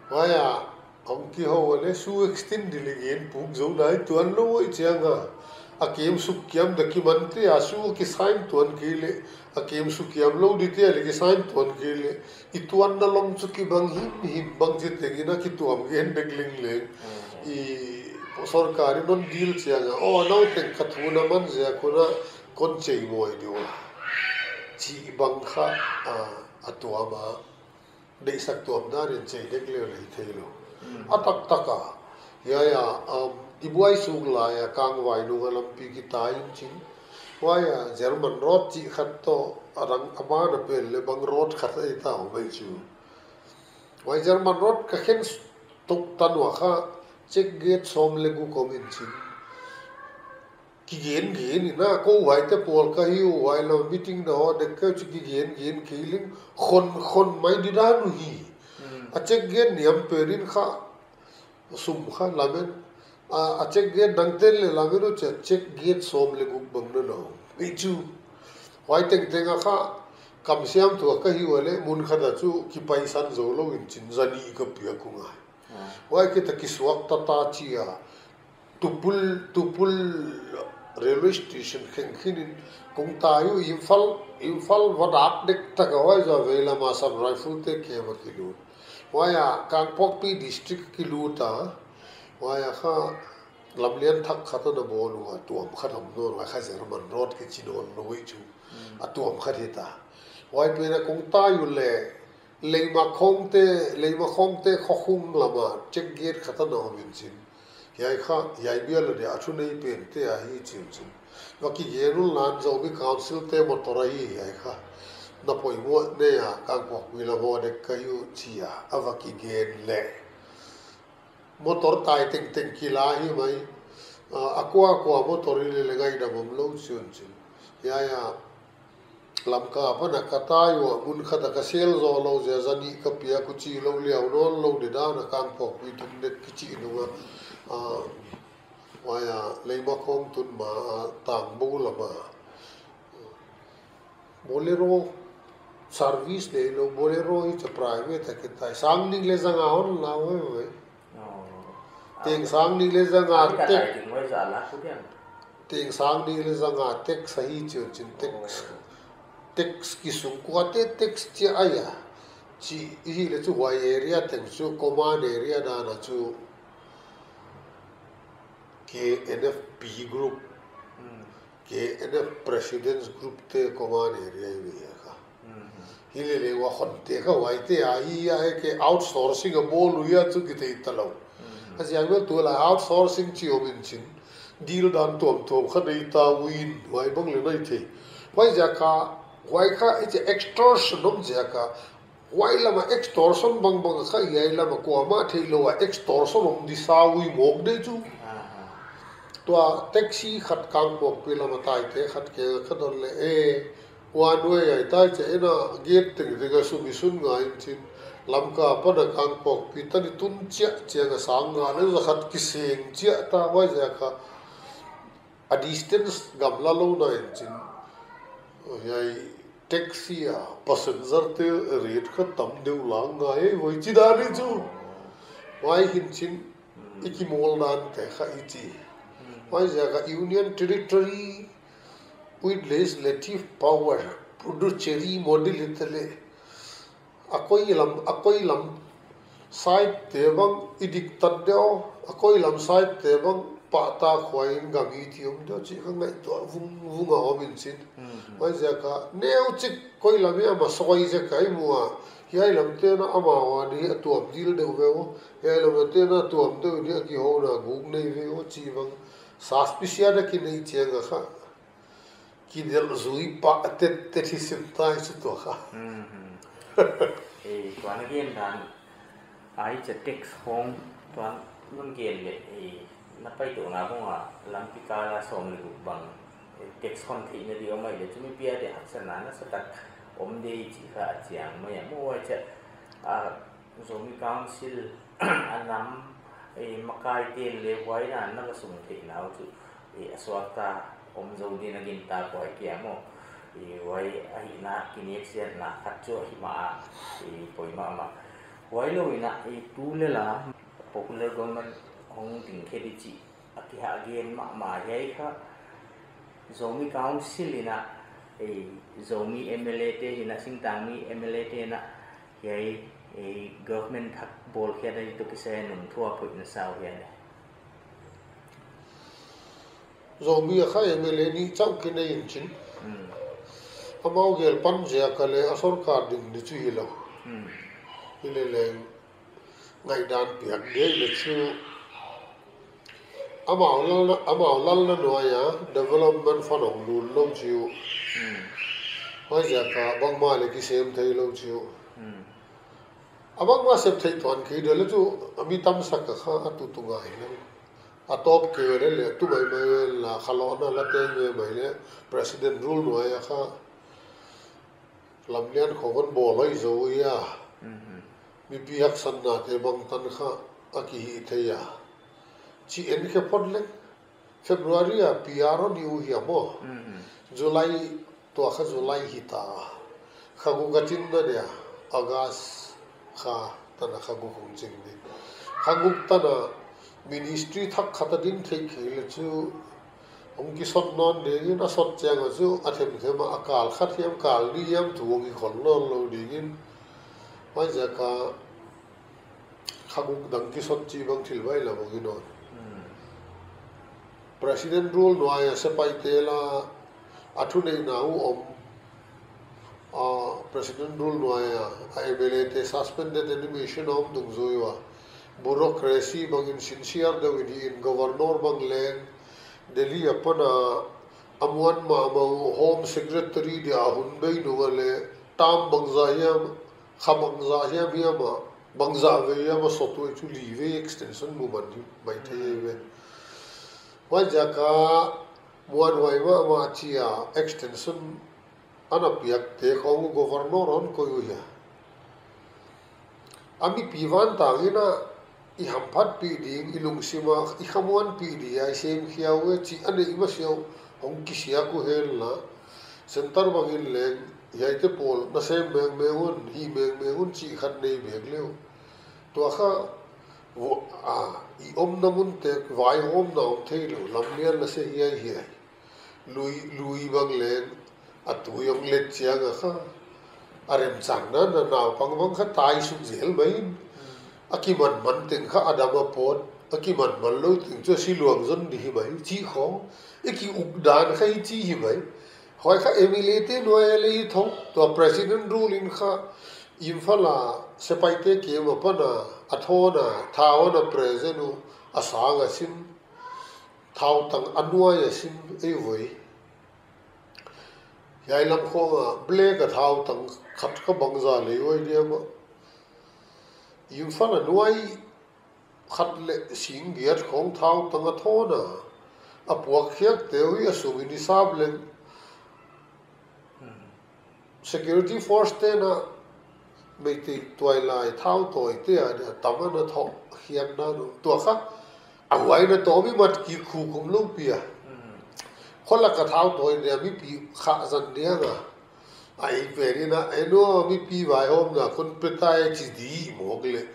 Huai a, hong kihou a leh shoe extend di leh gen puk zou nai tuan lou ei chiang a. A camp suk kiam da kiman te a shoe kisign tuan kei leh. A camp suk kiam lou di te a leh kisign tuan kei leh. I tuanna long chu kibang himhim bang chi tengin a kituam gen dek lengleng. I sorkar in non deal chiang a, oh, nou teng ka thu na man ziak un a kon chei mawi di ua. Chih bang kha, a, a tuam a. Deihsak tuam dan in chei dek leh lei theilou. A taktak a. Hiai a, um, i buai suk lai a kangvai nung a lampi kitai in chin. Huai a German road chih khat toh a dang a ban a pel leh bang road khat ei ta uh mai chu. Huai German road ka khen tuk tan ua kha, check gate sawm leh guk om in chin. Kigen gen in a, kou huaite pawl ka hi uh, huai lam meeting na hoh dek ka chu kigen gen kei leng, khon, khon mai di dan uh hi. A check gate niam pen in kha, sum kha lamen, a, a check gate dang ten leh lamen uh chia, check gate sawm leh guk bang na lou. Ei chu. Huai tengteng a kha, kamsiam thu a ka hi ua leh, mun khat a chu kipaisan zou lou in chin za nih ka piak uh ngai. Huai khit a kisuak tata chia, Tupul, Tupul railway station kheng khin in, kong tai uh Imphal, Imphal va dak dek tak a huai zoh vei lam a Assam Rifle te camp a kilut. Huai a Kangpokpi district kilut a, huai a kha lamlian thak khat ana bawl ua, tuam khat om nawn ua kha German road kichi nawn lou ei chu. A tuam khat hita. Huai pen a kong tai uh leh, Leimakhongte, Leimakhongte khokhung lam a check gate khat ana om in chin. Hiai kha, hiai bial a dia a thunei pen te ahi chin chin. Va kigen un lan Zomi Council te motor ahi hiai kha. Na poimoh nei a, Kangpokpi lam hoh dek ka hi uh chia, a va kigen leh. Motor tai tengteng kila hi mai. A, a kua kua motor hi leh leh ngaidam om lou chiun chin. Hiai a, Lamka apan a ka tai ua, mun khat a ka sel zou lou zia, za nih ka pia, ka chi lou liau nawn lou, nidang a Kangpokpi tung dek kichi nung a, ah, huai a Leimakhong tun ma, ah, Tangbou lam a. Bolero service leh lou, Bolero hi cha private a kitai. Sang nih leh za nga hon la ve ve. Oh. Teng sang nih leh za nga. Ang ka tek. Tai ting wai za la ku diam. Teng sang nih leh za nga tax ahi chiu chin tax. Oh. Tax kisung kuate tax chia ahi a. Chi i hi leh chu huai area teng chu command area dan a chu K N F P group. Hmm. K N F President's Group te command area i ve kha. Mhm. Hi leh leh ua khonte kha huaite a hi a, he ke outsourcing a bawl uh hia chu kithei ta lou. Mhm. A ziak bel tulai outsourcing chi om in chin. Deal dan tuamtuam kha nei ta uh in, huai bang leh nai thei. Huaiziak a, huai kha i chih extortion om ziak a, huai lam a extortion bangbang kha hiai lam a kuamah theih lou a extortion om di sa uh i mawk di chu. Aha. Tua taxi khat Kangpokpi lam a taite khat kiang a ka dong leh, eh, huan huai ai tai che ena gate tengteng a sum i sun ngai in chin. Lamka apan a Kangpokpi tan i tun chiah chiang a sang nga leh za khat kiseng chiah ta, huaiziak a a distance gamla lou na in chin. Hiai taxi a passenger te rate kha tam deuh lang ngai e, huai chi dan hi chu. Huai hin chin i kimawl dan te kha i chi. Huaiziak a Union Territory with legislative power, Puducherry model i te leh. A koi lam, a koi lam side te bang i dik tan deuh, a koi lam side te bang pahtak huai in gam i ti om deuh chih kha ngaihtuah vung, vung a om in chin. Mhm. Huaiziak a neu chik koi lam hiam a soi zek a i mu a. Hiai lam te'n amau a di a tuam dil deuh ve uh. Hiai lam te'n a tuam deuh di a kihouna guk nei ve uh chih bang suspicion a kinei chiang a kha. Kidelh zui pah tettet hi sim tai chu tua kha. Mhm. Eh, tua na gen dan, ai cha tax khong tua na gen leh, eh, na paitohna bang a lampi kal a sawm leh guk bang, eh, tax khon theihna di om ahi leh chu mipi a di'n haksatna nasatak om di chih kha a chiang mai a maw, huai cha, ah, Zomi Council a nam, eh, makaite'n leh huai na na va sung theihna uh chu, eh, a suakta om zou di'n a gintak huai kia maw. Eh, huai ahihna kinekna khat chu ahi mah a, eh, poimoh mah. Huailou in a, eh, tu leh la popular government hong ding khe di chih a kihahgen mahmah hiai kha Zomi Council in a, eh, Zomi M L A te hi na, singtangmi M L A te na, hiai, eh, government thak bawlkhiak a i toh kisai nungthu a poimoh na sa uh hiai leh. Zomi a kha M L A nih chauh kinei in chin. Hmm. Amau gel pan ziak a leh a sorkar ding di chu hilou. Hmm. Hi leh leng ngaihdan piak di leh chu. Amau lalna, amau lalna nuai a development fund hong lut lou chih uh. Hmm. Huaiziak a bangmah leh kisem theilou chih uh. Hmm. A bangmah sem thei tuan kei di leh chu a mi tamsak a kha a tu tu ngai lou. A tawp kei leh leh tu maimai la kha lou na la te nge mai leh President rule nuai a kha lamlian khong hon bawl hoi zou ia. Mhm. Mipi haksatna te bangtan kha a kihih thei a. Chi en khe phot leng. February a P R hon hi uh hia maw. Mhm. July tua kha July hita. Kha guk a chin na dia. August kha tan a kha guk hong chin di. Kha guk tan a ministry thak khat a ding thei kei leh chu hong kisot nawn ding in a sot chiang a chu a themthem a kal khat hiam kal nih hiam thu hong kikhol nawn lou ding in. Huaiziak a kha guk dang kisot chih bang thil vai la bang hi nawn. Hmm. President rule nuai a sepaite la a thuneihna uh om. A, President rule nuai a, a M L A te suspended animation a om dungzui ua. Bureaucracy bang in sincere deuh in hi in governor bang leng Delhi apan a a muan mahmah uh Home Secretary dia hun bei nung a leh term bangzah hiam, kha bangzah hiam hiam a, bangzah vei hiam a sot uh chu li vei extension mu man hi mai thei ve. Huaiziak a muanhuai mahmah chia extension ana piakte khong uh governor hon koih uh hia? A mipi vantang in a i hamphatpih ding, i lungsim a i khamuanpih ding a i semkhia uh e chih a neih masiah uh hong kisiak uh henla, centre bang in leng hiaite pawl na sem mengmeng un, hih mengmeng un chih khat nei bek leh uh. Tua kha, vo-, a, i omna munte vaihawmna om theilou, lamlian la se hiaihiai. Lui, lui bang leng, a tui hong let chiang a kha, a remchanna, na naupang bang kha tai suk zel mai in. A kimanman teng kha a dam a pawt, a kimanman lou teng chu a si luang zon di hi mai, chih khong. I ki-uk dan kha hichi hi mai. Huai kha M L A te nuai a lei thong, tua President rule in kha, Imphal a sepaite camp apan a, a thawn a, thau ana present uh, a sang a sim, thautang a nuai a sim, ei voi. Hiai lam khong a, black a thautang khat kha bangzah lei uai diam a. Imphal a nuai khat leh sing giat khong thautang a thawn a. A puak khiakte uh hi a sum in i sap leng. Security force te'n a Meitei tuailai thautawite a dia tam ana thoh khiak dan uh. Tua kha, a huai na tawm i mat kik khuk om lou pi a. Kholak a thautawite a mipi khah zan diang a. A ei pen in a, ei nu a mipi vaihawmna kon pe ta e chi di mawk leh.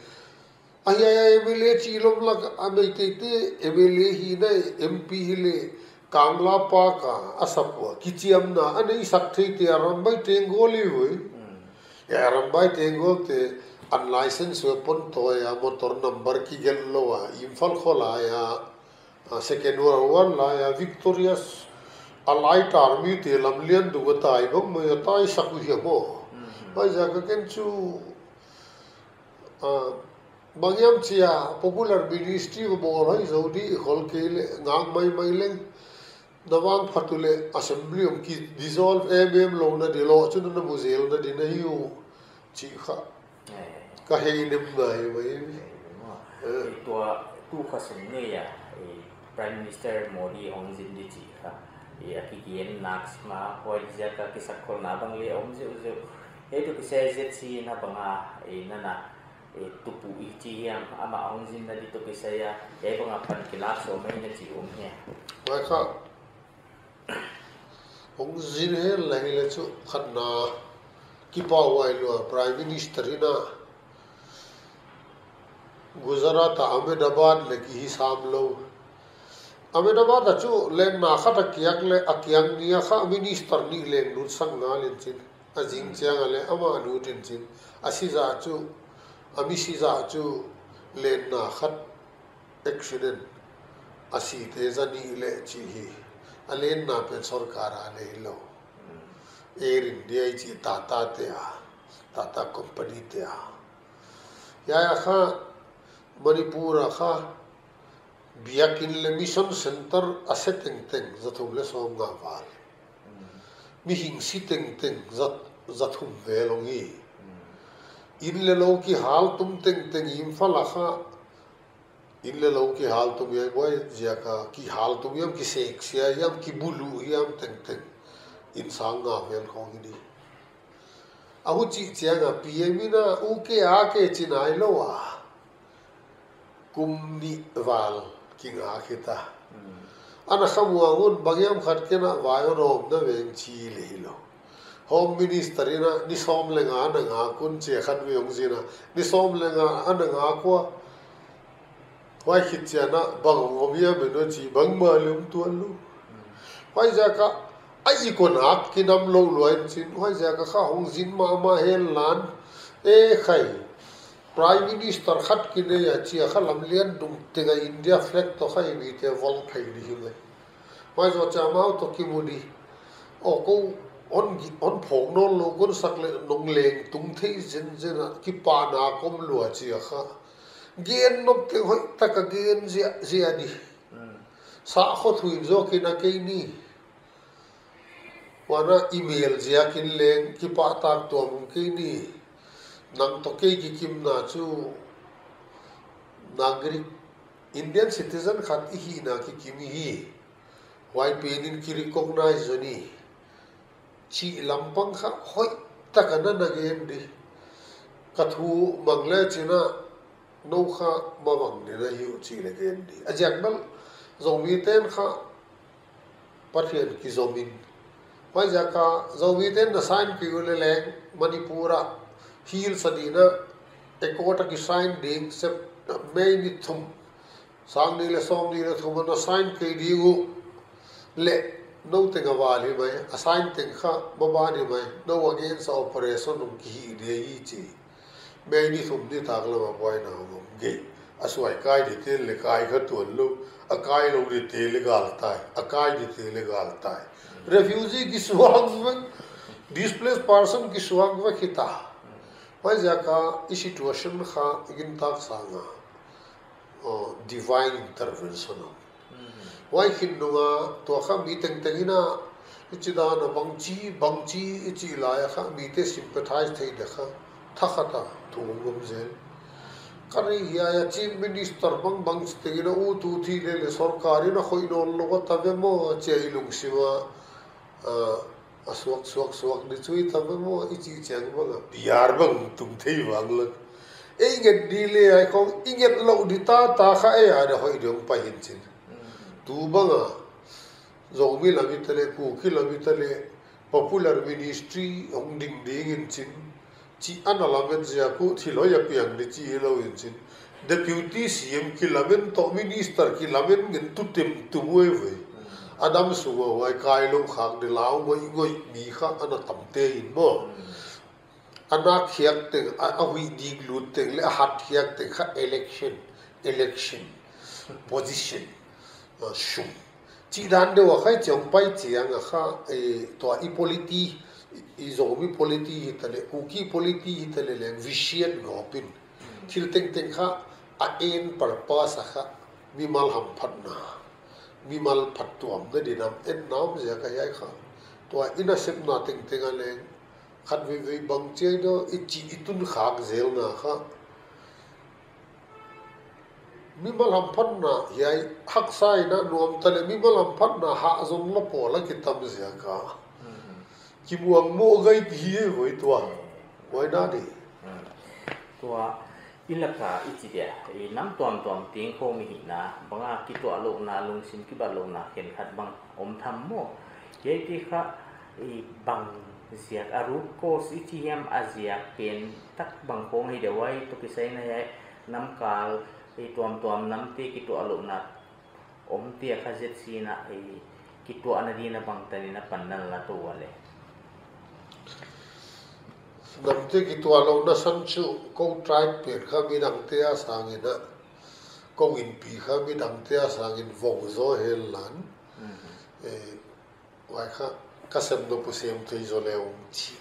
A hiai a M L A chih lom lak a Meiteite M L A hihna, M P hi leh Kangla Park a, a sap ua kichiamna a nei sak theite a Arambai Tenggol hi voi. E Arambai Tenggol te unlicensed weapon toy a, motor number kigelh lou a, Imphal kholai a, a, Second World War lai a victorious Allied Army te lamlian dung a tai bang mai a tai sak uh hia maw. Huaiziak a ken chu, a, bang hiam chia popular ministry va bawl hai zou di khol kei leh ngak maimai leng. Na vangphat uleh assembly om ki dissolve em em lou na di lou chu na mu zel na di na hi uh. Chih kha. Eh. Ka hei nem ngai mai. Eh, maw. Eh. Eh, tua tu kha sung nei a, eh, Prime Minister Modi hong zin di chih kha. Eh, a kigen nak sima, huaiziak a kisakholna bang leh om zeuhzeuh. Eh, tu kisai Z C na bang a, eh, na na, eh, tupu i chi hiam, amah hong zinna di tu kisai a, eh, bang a pan kilak sawm mai na chi om hia. Huai kha, hong zin hen la hi leh chu khatna kipahhuai lua Prime Minister in a Gujarat a Ahmedabad leh kihi sam lou. Ahmedabad a chu lenna khat a kiak leh a kiang ni a kha minister nih leng lut sak ngal in chin. A zing chiang a leh amah lut in chin. A si zah chu, a mi si zah chu lenna khat accident, a site zanih leh chih hi. A lenna pen sorkar a nei lou. Air India i chih Tata te a, Tata Company te a. Hiai a kha, Manipur a kha, biakin leh mission center a se tengteng, zathum leh sawmnga val. Mihing si tengteng, za, zathum vel hong hi. Inn leh lou kihaltum tengteng Imphal a kha, inn leh lou kihaltum hiai buai ziak a, kihaltum hiam, kiseksia hiam, kibulu hiam tengteng. Inn sang nga vel khong hi di. A huchih chiang a P M in a, u ke a ke chi nailou a. Kum nih val kinga khita. Ana khamuang un bang hiam khat ken a vai hon awm na veng chi leh hilou. Home Minister in a ni sawm leh nga ana ngak un chia khat vei hong zin a. Ni sawm leh nga ana ngak ua. Huai khit chiang a bang hong om hiam e no chi bangmah leh om tuan lou. Huaiziak a, a i kon ak kinam lou lua in chin. Huaiziak a kha hong zin mahmah hen lan. E khai. Prime Minister khat kinei a chia kha lamlian dung teng a India flag toh kha i mite vol phei di hi mai. Huai zoh chiang amau toh kimu di. O kou hon gi, hon phawk nawn lou kon sak leh nong leng tung thei zenzen a kipahna kom lua chia kha. Gen nop teng hoihtak a gen ziahziah di. Sahkhua thu in zoh kei na kei ni. Huan a i mel ziak in leng kipahtak tuam kei ni. Nang toh kei kikimna chu Nagarik, Indian citizen khat i hihna kikim hi. Huai pen in ki recognize zaw ni. chih lampang kha hoih taka na na gen di. Ka thu mang le chin a, nou kha mavang di na hi uh chih le gen di. A ziak bel Zomite'n kha Pathian kizom in. Huaiziak a Zomite'n na sign kei uleh leng Manipur a hills a ding a accord a kisign ding Sep-, May ni thum, sang nih leh sawmnih leh thum a na sign kei ding uh leh nou teng a val hi mai, a sign teng kha maban hi mai, nou against a operation hong kihih di hi chi. May ni thum nitaklam a buaina hong om ngei. A suai kai dite leh kai kha tuan lou, a kai lou dite leh gal tai, a kai dite leh gal tai. Refugee kisuak vek, displaced person kisuak vek hita. Huaiziak a i situation kha gintak sang a, uh, divine intervention a. Huai khin nung a, tua kha mi tengteng in a, i chi dan a bangchi, bangchi i chih lai a kha, mite sympathize thei dek kha, thakhat a thu ngam zel. Ka ri hiai a Chief Minister bang bangchi teng in a, u tu thi leh leh sorkar in a khoih nawn lou a ta ve maw, chia i lungsim a, ah, a suak, suak, suak di chu i ta ve maw, i chih chiang bang a, P R bang tung thei vang lak. Ei nget di leh ai khong, i nget lou di ta ta kha ei a da hoih dong pai hin chin. Tu bang a, Zomi lam i ta leh, Kuki lam i ta leh, popular ministry hong ding ding in chin. Chih ana lamen ziak uh, thil hoih a piang di chih lou in chin. Deputy C M kilamen toh, minister kilamen ngen tu tem tu muai vei. A dam sung a huai kai lou khak di lau ngoi ngoi mi kha ana tam te in maw. A nak hiak teng, a, a huih dik lut teng leh a hat hiak teng kha election, election, position, uh, sum. Chih dan deuh a khai chiang pai chiang a kha, eh, tua i polity, i, i Zomi polity hi ta leh, Kuki polity hi ta leh leng vision gawp in. Thil tengteng kha a aim purpose a kha mimal hamphatna, mimal phattuamna ding a om ziak a hiai kha. Tua i nasepna tengteng a leng khat veivei bang chiai deuh i chih i tun khak zelna kha. Mimal hamphatna hiai haksa in a nuam ta leh mimal hamphatna hah zong la pawl a kitam ziak a. Kimuang mo gai ki hi e voi tua. Huai na di. Tua i lak a i chi dia, i nam tuamtuam teng khawng mi hihna, bang a kituahlouhna, lungsim kibatlouhna khenkhat bang om tham maw. Hiaite kha, i bang ziak a root cause i chi hiam a ziak pen tak bang khawng hi dia huai toh kisai in a hiai nam kal, i tuamtuam namte kituahlouhna om te a kha zet sin a, i kituahna ding in a bangtan in a panna la tou a leh. Namte kituahlouhna san chu kou tribe pen kha midangte a sang in a, kou inpi kha midangte a sang in vou zaw hen lan. Eh, Huai kha ka sem nop uh sem thei zaw leh om chih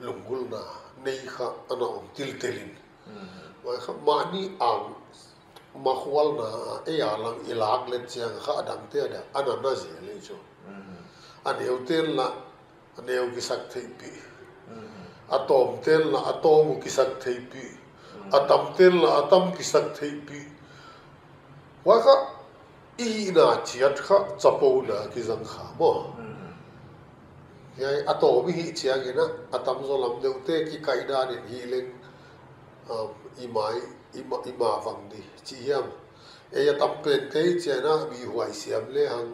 lunggulhna nei kha ana om tiltel in. Huai kha mahni angmakhualna a, ei a lam i lak leh chiang kha a dangte a dia ana na zel leh chu. A neute'n la a neu kisak theihpih. A tawmte'n la a tawm uh kisak theihpih. A tamte'n la a tam kisak theihpih. Huai kha i hihna chiat kha chapouna kizang kha maw. Hiai a tawm i hih chiang in a, a tamzaw lam deuhte kikaih dan in hih leng, um, i mai, i ma, i ma vang di chih hiam. Ei a tam pente i chiang a mi huai siam lehang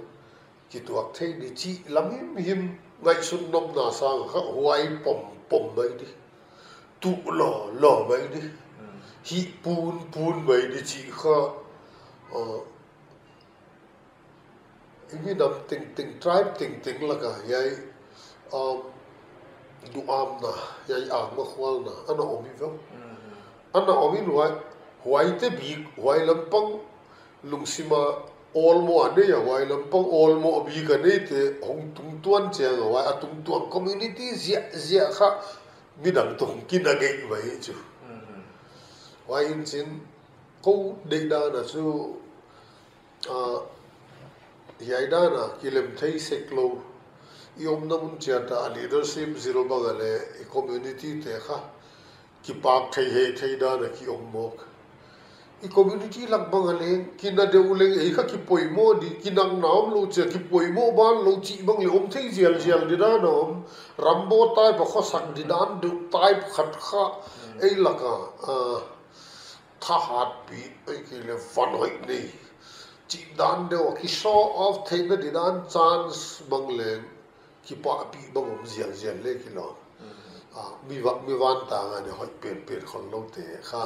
kituak thei di chih lam himhim ngaihsut nopna sang kha huai pom pom mai di. Tuh law law mai di. Hih pun pun mai di chih kha, uh, i minam tengteng, tribe tengteng lak a hiai, um, duhamna, hiai angmakhualna ana om hi veu. Ana om in huai, huaite bik, huai lampang lungsim a awlmoh a nei a, huai lampang awlmoh bik a neite hong tungtuan chiang a, huai a tungtuang community ziahziah kha midang toh hong kina gei mai chu. Huai in chin kou deihdan a chu, ah, hiai dan a kilem thei sek lou. I omna mun chiat a leadership zil bang a leh i community te kha kipak thei hehthei dan a ki om mawk. i community lak bang a leng, kina deuh leng ei kha kipoimoh di, kinakna omlou chia kipoimoh banlou chih bang leng om thei zialzial di dan a om. Rambo type a khosak di dan deuh type khat kha, ei laka, ah, thahatpih, ei kei leh van hoih nei chih dan deuh a ki show off theihna di dan chance bang leng kipahpih bang om zialzial leh kilawm. Ah, mi va-, mi vantang a ni hoih penpen khonlou te kha.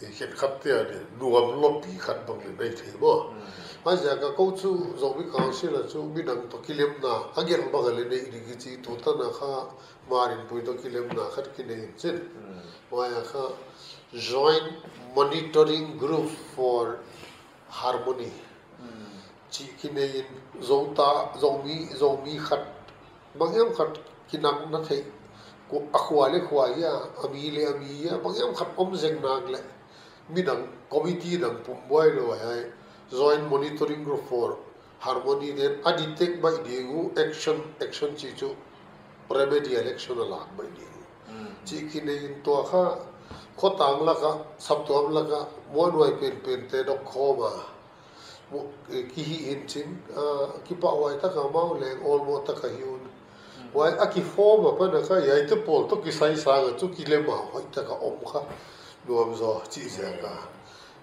I khenkhat te a ni nuam lawpi khat bang leng nei thei maw. Huaiziak a kou chu Zomi Council a chu midang toh kilemna a gelh bang a leng nei ding kichi, tutan a kha Marinpuii toh kilemna khat kinei in chin. Huai a kha Joint Monitoring Group for Harmony chih kinei in, Zota, Zomi, Zomi khat, banghiam khat kinakna theih, ku-, a khua leh khua hia, a mi leh a mi hia, banghiam khat om zek nak leh, midang committee dang pumbuai lou hiai, Joint Monitoring Group for Harmony ten a detect baih ding uh, action, action chih chu remedial action a lak baih ding uh. Chih kinei in tua kha, khotang laka, saptuam laka, muanhuai penpen te dok khawm a, mu-, eh, kihi in chin, ah, kipahhuai taka mau leng awlmoh taka hi un. Huai a kiform apan a kha, hiaite pawl toh kisai sang a chu kilem a hoih taka om kha nuam zaw chih ziak a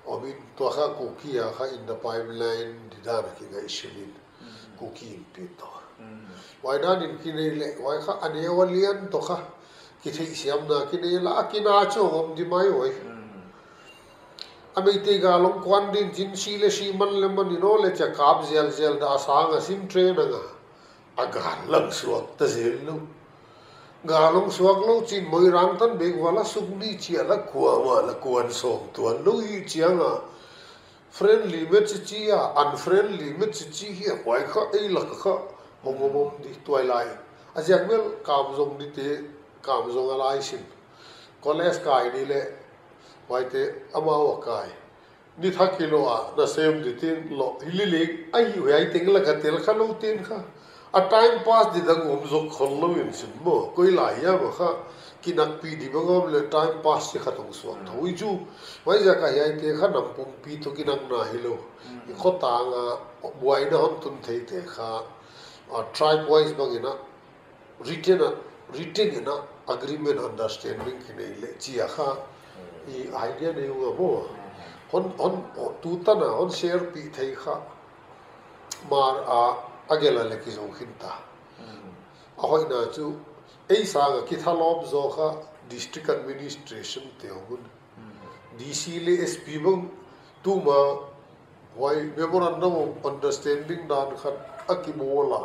om in, tua kha Kuki a kha in the pipeline di dan a kingaihsun in. Kuki Inpi toh. Huai dan in kinei leh, huai kha a neu a lian toh kha kitheihsiamna kinei leh, a kina chu om di mai oi. A Meitei gal hong kuan din chin, si leh si, man leh man in, aw leh chia kap zialzial, dah sang a sim train anga. A gal lang suak ta zel lou. Gal hong suak lou chin Moirang tan bek vala suk ni chia la kuamah la kuan sawm tuan lou hi chiang a. Friendly match chi a, unfriendly match chi hi a, huai kha ei lak kha hong om om di tuailai. A ziak bel kam zong di te, kam zong a lai sim. College kai di leh, huaite amau a kai. Ni thak hi lou a, na sem di tin lou, hi lilek, a hi huai teng laka tel kha lou tin kha. A time pass di dang om zok khol lou in sim maw, koi lai hiam a kha, kinakpih di bang om leh time pass chi khat hong suak thou i chu. Huaiziak a hiaite kha nam pumpi toh kinakna hi lou. I khotang a, buaina hon tun thei te kha, a tribe wise bang in a, written a, written in a, agreement understanding kinei leh chia kha, i idea nei ua maw. Hon, hon, o, tutan a, hon share pih thei kha. Mar a, a gelh a leh kizong khin ta. A hoihna chu, ei sang a kithalawp zaw kha district administration te hong un. D C leh S P bang tuma huai memorandum of understanding dan khat a kibawl a.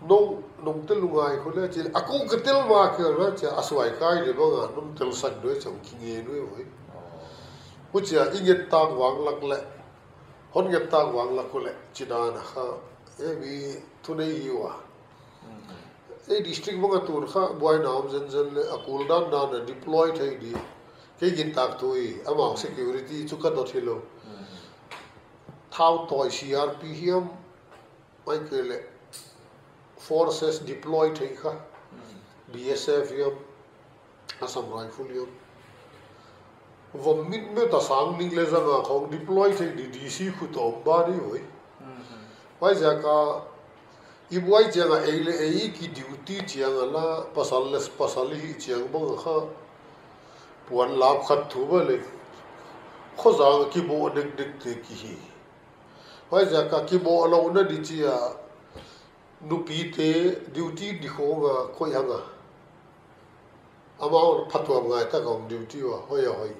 Nou, nong tel lungngai khu leh chia, a kou ka tel ma kei na chia, a suai kai di bang a, nong tel sak doi chia, kinge nui huai. Huchia i nget tak vang lak leh, hon nget tak vang lak khu leh, chi dan a kha, e mi thunei hi ua. Ei district bang a tun kha, buaina om zenzen leh, a kul dandan a deploy thei di. Kei gintak thu hi, amau security chu ka dot hi lou. Thau tawi C R P hiam, mai kei leh forces deploy thei kha. B S F hiam, Assam Rifle hiam. Vom mit met a sang nih leh zanga khong deploy thei di D C khut a om ba di oi. Huaiziak a i buai chiang a ei leh ei ki duty chiang a la pasal leh pasal hi chiang bang a kha puan lap khat thu ba leh khozang kibawl dekdek te kihi. Huaiziak a kibawl louhna di chia nupite duty di khong a koi hang a. Amau phatuam ngai tak a om duty ua, hoih a hoih.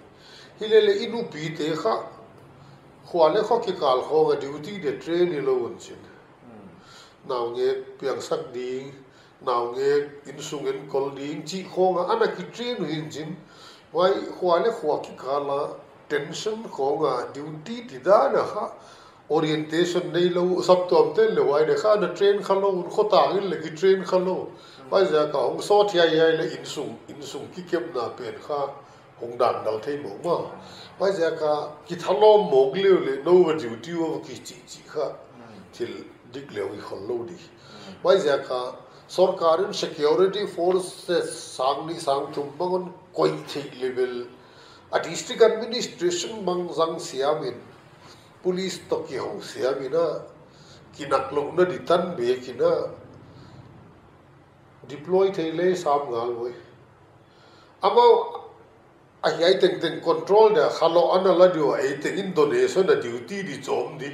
Hi leh leh i nupite kha, khua leh khua kikal khong a duty di train hi lou un chin. Naungek piangsak ding, naungek insung enkol ding, chih khong a ana kitrain uh hi'n chin. Huai khua leh khua kikal a tension khong a duty di dan a kha, orientation nei lou, saptuam ten leh huai di kha na train kha lou, khotang in leh kitrain kha lou. Huaiziak a hong sawt hiaihiai leh insung, insung kikepna pen kha hong dan dal thei mawk maw. Huaiziak a kithalawm mawk leh leh nou va duty ua kichi chi kha thil dik leh i khol lou di. Huaiziak a sorkar in security forces sang nih sang thum bang hon koih theih level A district administration bang zang siam in, police toh kihou siam in a, kinaklouhna di tan bek in a, deploy thei lei sam ngal voi. Amau a hiai tengteng control dia kha lou ana la di ua, ei tengin donation a duty di chom di.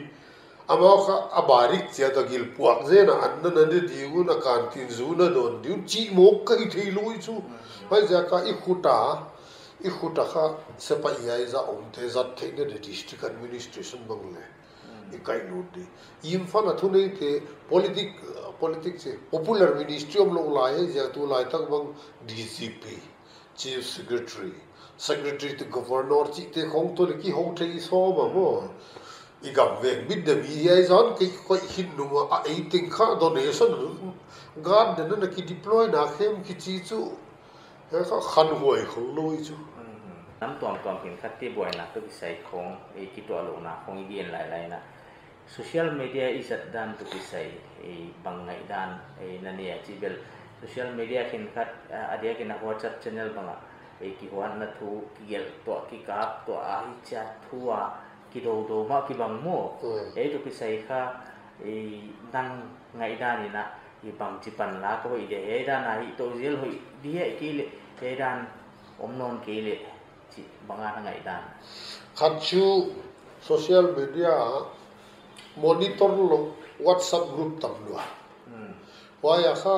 Amau kha a barik chiat a gil puak zen a an na na di di un a canteen zu na don di un chih mawk ka hi thei lou chu. Huaiziak a i khut a, i khut a kha sepaih hiai zah omte zat theihna di district administration bang le. I kaihlut di. Imphal a thuneite politic, politic chi, popular ministry omlou lai hi ziak tu laitak bang D G P, Chief Secretary, Secretary to Governor chihte khong toh le kihou thei sawm a maw. I gam veng bit de mi hiai zan kei koih hin nung a, a ei teng kha donation guard den na ki deploy na khem kichi chu. Hiai kha khanhuai khol lou hi chu. Nam tuamtuam khenkhat te buaina toh kisai khong, ei kituahlouhna khong i gen lailai na. Social media i zat dan toh kisai, ei bang ngaihdan, ei na nei a chih bel. Social media khenkhat, a, a diak in a WhatsApp channel bang a, ei kihuatna thu, kigelh tuah, kikap tuah, a hichia thu a, kidoudou mah kibang maw. Mm. Ei toh kisai kha, ei nang ngaihdan in a, i bangchi pan la ka hoih dia, hiai dan a hih tou zel hoih dia, kei le, hiai dan om nawn kei le, chih bang a na ngaihdan. Khat chu social media monitor lou WhatsApp group tam lua. Hmm. Huai a kha,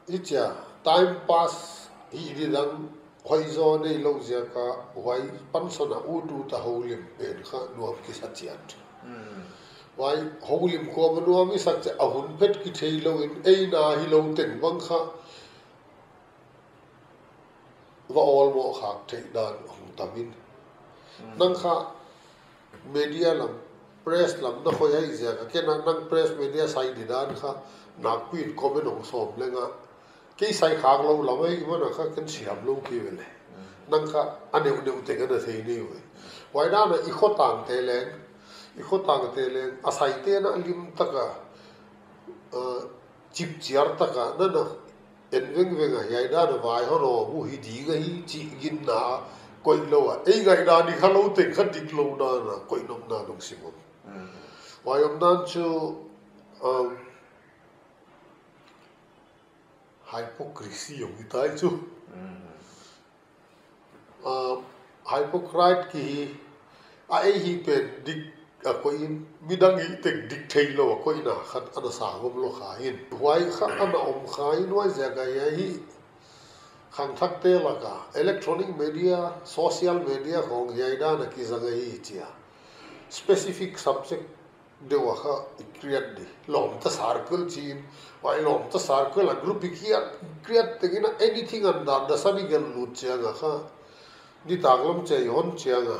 i chia, time pass hi di dang hoih zaw neilou ziak a huai pansan a ut ut a houlim pen kha nuam kisa chiat. Hmm. Huai houlim kuamah nuam i sak chiah a hun phet kitheilou in ei na hilou teng bang kha va awlmoh khak theih dan hong tam in. Hmm. Nang kha media lam, press lam na khoi ahih ziak a, ken a nang press media sai di dan kha nakpi in comment hong sawm leng a. Kei sai khak lou lam ahih man a kha ken siam lou kei ve le. Hmm. Nang kha a neu neu teng a na thei ni ve. Huai dan a i khotangte leng, i khotangte leng, a saite na lim tak a, uh, chipchiar tak a, na na en vengveng a hiai dan a vai hon om uh hi ding ahi chih ginna koih lou a. Ei ngaihdan i kha lou teng kha diklou dan a koih nopna lungsim om. Mm. Huai omdan chu, um, hypocrisy om hi tai chu. Mm. Ah, hypocrite ki hi, a ei hi pen dik a koih in, midang hi teng dik theilou a koihna khat ana sa om lou kha in. Huai kha ana om kha in, huaiziak a hiai hi khangthakte lak a electronic media, social media khong hiai dan a kizang ahi chia. Specific subject deuh a kha i create di. Lawmta circle chi in, huai lawmta circle a group i create, create tengin a anything under the sun i gelh lut chiang a kha. Nitaklam chei hon chiang a.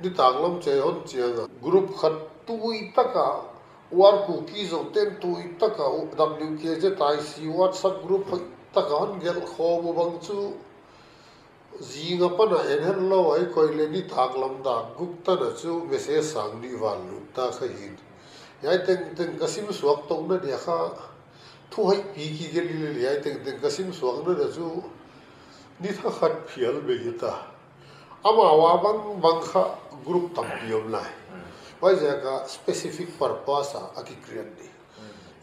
Nitaklam chei hon chiang a. Group khat tui tak a, War Kuki Zo ten tui tak a, W K Z I C WhatsApp group hoih tak a hon gelh khawm uh bang chu. Zing apan a en het lou a i koih le nitaklam dak guk tan a chu message sang nih val lut ta kha hi'n. Hiai tengteng ka sim suak touhna dia kha thu hoihpi kigelh lel, hiai tengteng ka sim suakna dia chu ni thakhat phial bei hi ta. Amau a bangbang kha group tampi om lai. Huaiziak a specific purpose a a ki create di.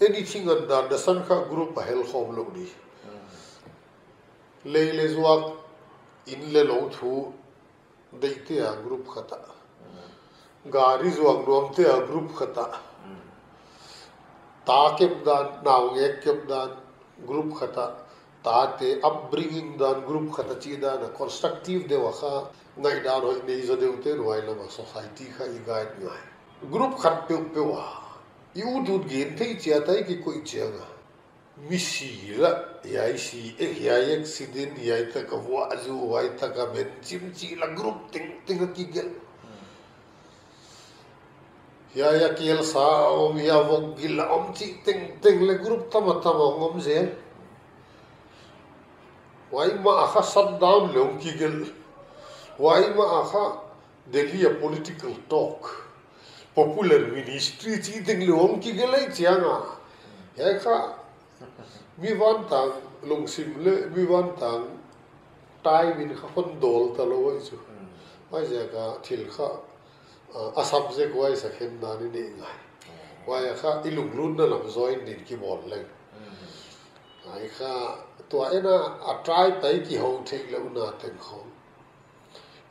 Anything under the sun kha group a hel khawm lou di. Lei le zuak, in le lou thu deihte a group khat a. Gari zuak nuamte a group khat a. Ta kep dan, naungek kep dan group khat a. Tate upbringing dan group khat a chih dan a constructive deuh a kha ngaihdan hoih nei zaw deuh te huai lam a society kha i guide ngai. Group khat peuhpeuh a i ut ut gen thei chiat a i kikoih chiang a. Misi la, hiai si, eh, hiai accident, hiai tak a vuah zu, hiai tak a men chim chih la group tengteng a kigelh. Hiai a kel sa om, hiai vok gil a om chih tengteng le group tamatama om zel. Huai mah a kha shutdown le hong kigelh. Huai mah a kha Delhi a political talk, popular ministry chih teng le hong kigelh lai chiang a. Hiai kha mi vantang lungsim le mi vantang time in kha hon dawl ta lou ahi chu. Huaiziak a thil kha, ah, a subject wise a khen dan i nei ngai. Huai a kha i lunglutna lam join din kibawl leng. Ai kha tua en a, a tribe a i kihou theihlouhna teng khong,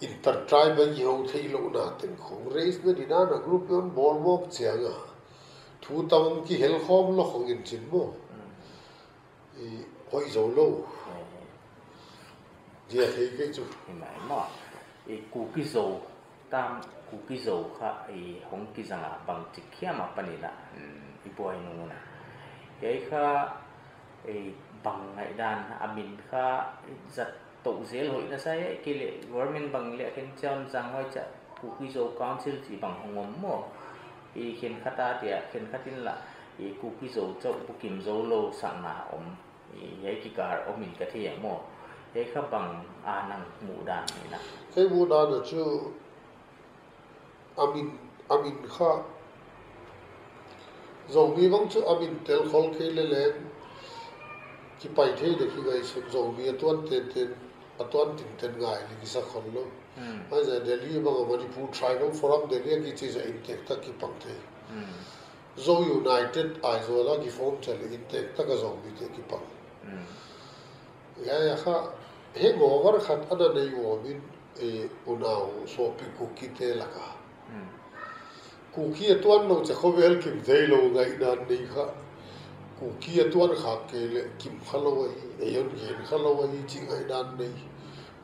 inter tribe a i kihou theihlouhna teng khong, race na di dan a group hon bawl mawk chiang a, thu tam kihel khawm lou khong in chin maw. I hoih zou lou. Dia thei kei chu. Hi mai maw. I Kuki Zo, tam Kuki Zo kha i hong kizang a bangchik hiam a pan in a, mm, i buai nung un a. Hiai kha, i bang ngaihdan a min kha i zat tou zel hoih na sa e, kei leh government bang leh khen chiang zang hoih chia Kuki Zo Council chih bang hong om maw. I khenkhat a dia, khenkhat in lah, i Kuki Zo chauh bukim zou lou sakna om. I, hiai kikal om in ka thei a maw. Hiai kha bang a nang muhdan hi na. Kei muhdan a chu a min, a min kha Zomi bang chu a min tel khol kei leh leng kipai thei dek hi ngaihsun, Zomi a tuan tenten, a tuan tinten ngai leng i sa khol lou. Hmm. Huaiziak Delhi bang a Manipur Tribal Forum Delhi a kichi zah in tek tak kipang thei. Hmm. Zo United Aizawl a kiform chiang leh in tek tak a Zomite kipang. Hmm. Hiai a kha hangover khat ana nei uam in, eh, unau sawtpi Kukite lak a. Hmm. Kuki a tuan lou chia khovel kim theilou ngaihdan nei kha. Kuki a tuan khak kei leh kim kha lou ahi, ei hon gen kha lou ahi chih ngaihdan nei.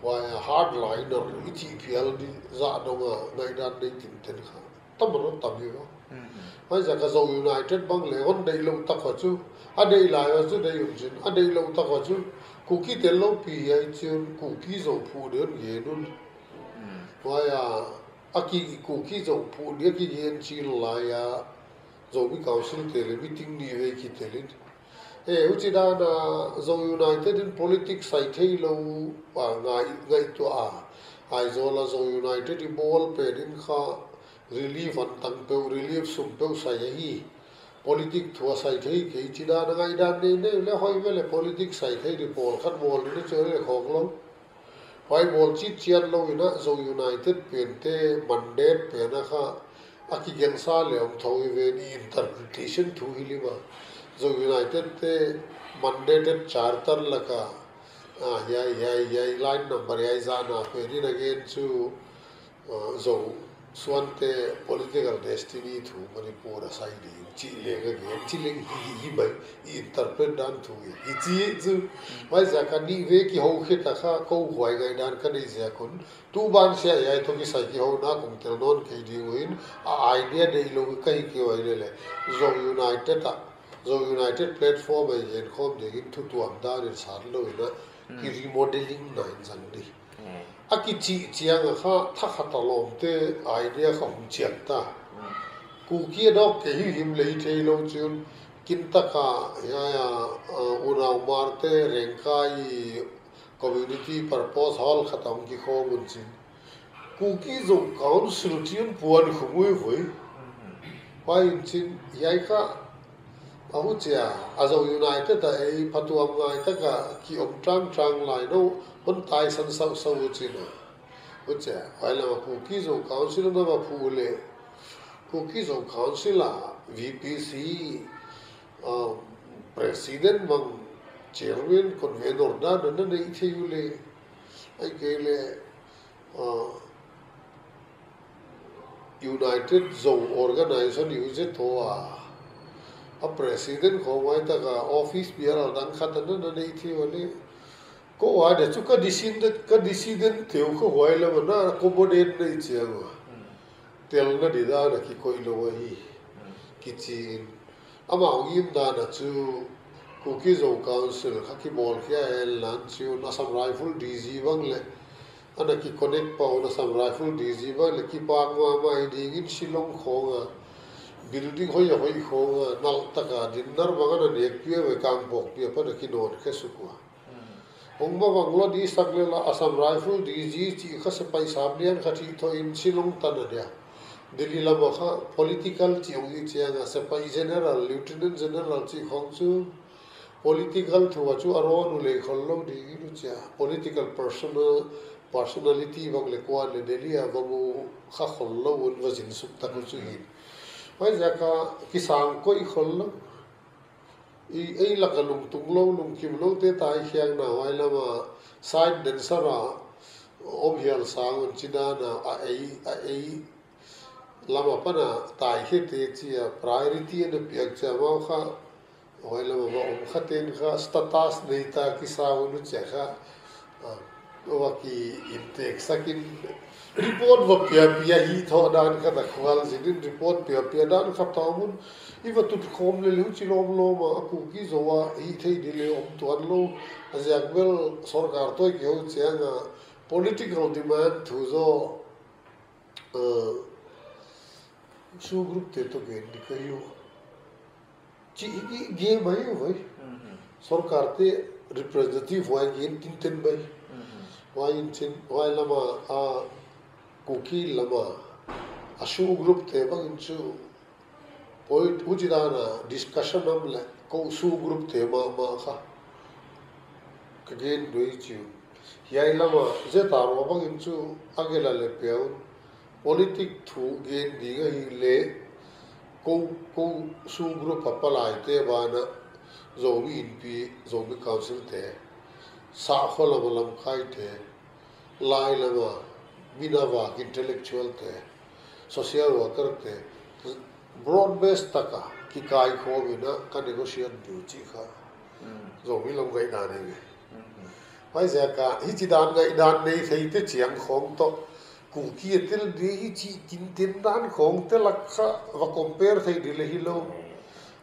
Huai a hardliner i chih phial di zah dong a ngaihdan nei tinten kha tam lou tam hi ua. Hmm. Huaiziak a Zo United bang leh hon deih lou tak ua chu, a deih lai ua chu deih un chin, a deih lou tak ua chu Kuki tel lou pi hiai chiun Kuki Zo phuh di hon gen un. Hmm. Huai a, a ki Kuki Zo phuh di a kigen chil lai a Zomi Council te leh meeting nih vei kitel in. Eh, huchi dan a Zo United in politics sai theilou a ngai, ngaihtuah a. Aizawl a Zo United i bawl pen in kha relief antang peuh, relief sum peuh sai ahi. Politics thu a sai thei kei chih dan a ngaihdan nei nei leh hoih ve leh politics sai thei di pawl khat bawl in chu leh khawk lou. Huai bawl chih chiat lou in a Zo United pente mandate pen a kha a kigelh sa leh om thou hi ven, i interpretation thu hi lima. Zo United te mandated charter lak a, ah, hiai, hiai, hiai, line number hiai zahna pen in a gen chu, ah, Zo suante political destiny thu Manipur a sai ding chih leng a gen, chih leng hi, hi, hi mai, i interpret dan thu hi, hi chi chu. Huaiziak a nih vei kihou khit a kha kou huai ngaihdan ka nei ziak un, tu ban sia hiai toh kisai kihouna kong tel nawn kei ding uh in, a idea deih lou ka hi kei uai leh leh. Zo United a, Zo United platform a i gen khawm ding in thu tuam dan in sat lou in a, hmm, ki remodeling na in zang di. Hmm. A kichih chiang a kha thakhat a lawmte idea kha hong chiang ta. Hmm. Kuki a dawk kei hi him leh hi theilou chiun, kintak a, hiai a, uh, Unau Hmar te Rengkai Community Purpose Hall khat a hong kikhawm un chin. Kuki Zo Council chiun puan khum uivui. Huai in chin hiai kha a huchia, a Zo United a ei phatuam ngai tak a kiom tangtang lai nou, hon taisan sausau uh chin a. Huchia, huai lam a Kuki Zo Council na va phuh leh, Kuki Zo Council a V P C, um, President bang, Chairman, Convenor dan na neih thei uleh. Ahihkeileh, uh, United Zo Organization, U Z O a, a President khong huai tak a office bearer dang khat na neih thei uleh. Kou a dia chu ka dissident, ka dissident te uh kha huai lam a na accommodate na i chiang ua. Telna di dan a kikoih lou ahi. Kichi in. Amau ngim dan a chu Kuki Zo Council kha kibawl khia hen lan chiun Assam Rifle D G bang leh ana kiconnect pah un Assam Rifle D G bang leh kipak mahmah hi ding in Shillong khong a building hoih a hoih khong a nalh tak a dinner bang ana nek pia ve, Kangpokpi apan a kinawn khe suk ua. Hong mavang lou di sak leh la Assam Rifle D G chih kha sepaih sap lian khat hi thoh in Shillong tan a dia. Delhi lam a kha political chih hong hi chiang a sepaih general, lieutenant general chih khong chu Political thu a chu a rawn uh lei khol lou ding in uh chia. Political personal, personality bang le kuan le Delhi a va mu kha khol lou un va zin suk tak uh chu hi. Huaiziak a kisang koih khol lou. I, ei lak a lungtung lou, lungkim lou te tai khiakna huai lam a side dancer a om hial sang un chi dan a, a ei, a ei lam a pan a tai khe te chia priority ana piak chia mau kha. Huai lam a va om kha ten kha status nei ta kisa un uh chia kha. Ah, va ki intek sak in report va pia pia hi tho dan kha ta khual zin in report pia pia dan kha ta mun. I va tut khawm le leu chi lawmlawm a, a Kuki Zo a hi thei di le om tuan lou. A ziak bel sorkar toh kihou chiang a political demand thu zaw, uh, SoO group te toh gen di ka hi uh. Chi i, i gen mai uh vai. Mhm. Sorkar te representative huai gen tinten mai. Mhm. Huai in chin, huai lam a, a Kuki lam a, a SoO group te bang in chu, poi, huchi dan a discussion om le, kou SoO group te mahmah kha ka gen doi chiu. Hiai lam a Z R O bang in chu a gel a le pia un. Politic thu gen ding ahih le, kou, kou SoO group a palai te ban a, Zomi Inpi, Zomi Council te, Sahkhua lam a lamkai te, lai lam a mi na vak intellectual te, social worker te, broad base tak a kikaikhawm in a ka negotiate di uh chih kha. Mm. Zomi lam ngaihdan ahi ve. Mm. Huaiziak a hichi dan ngaihdan nei thei te chiang khawng toh Kuki a tel di hi chih tinten dan khawng te lak kha va compare thei di le hi lou.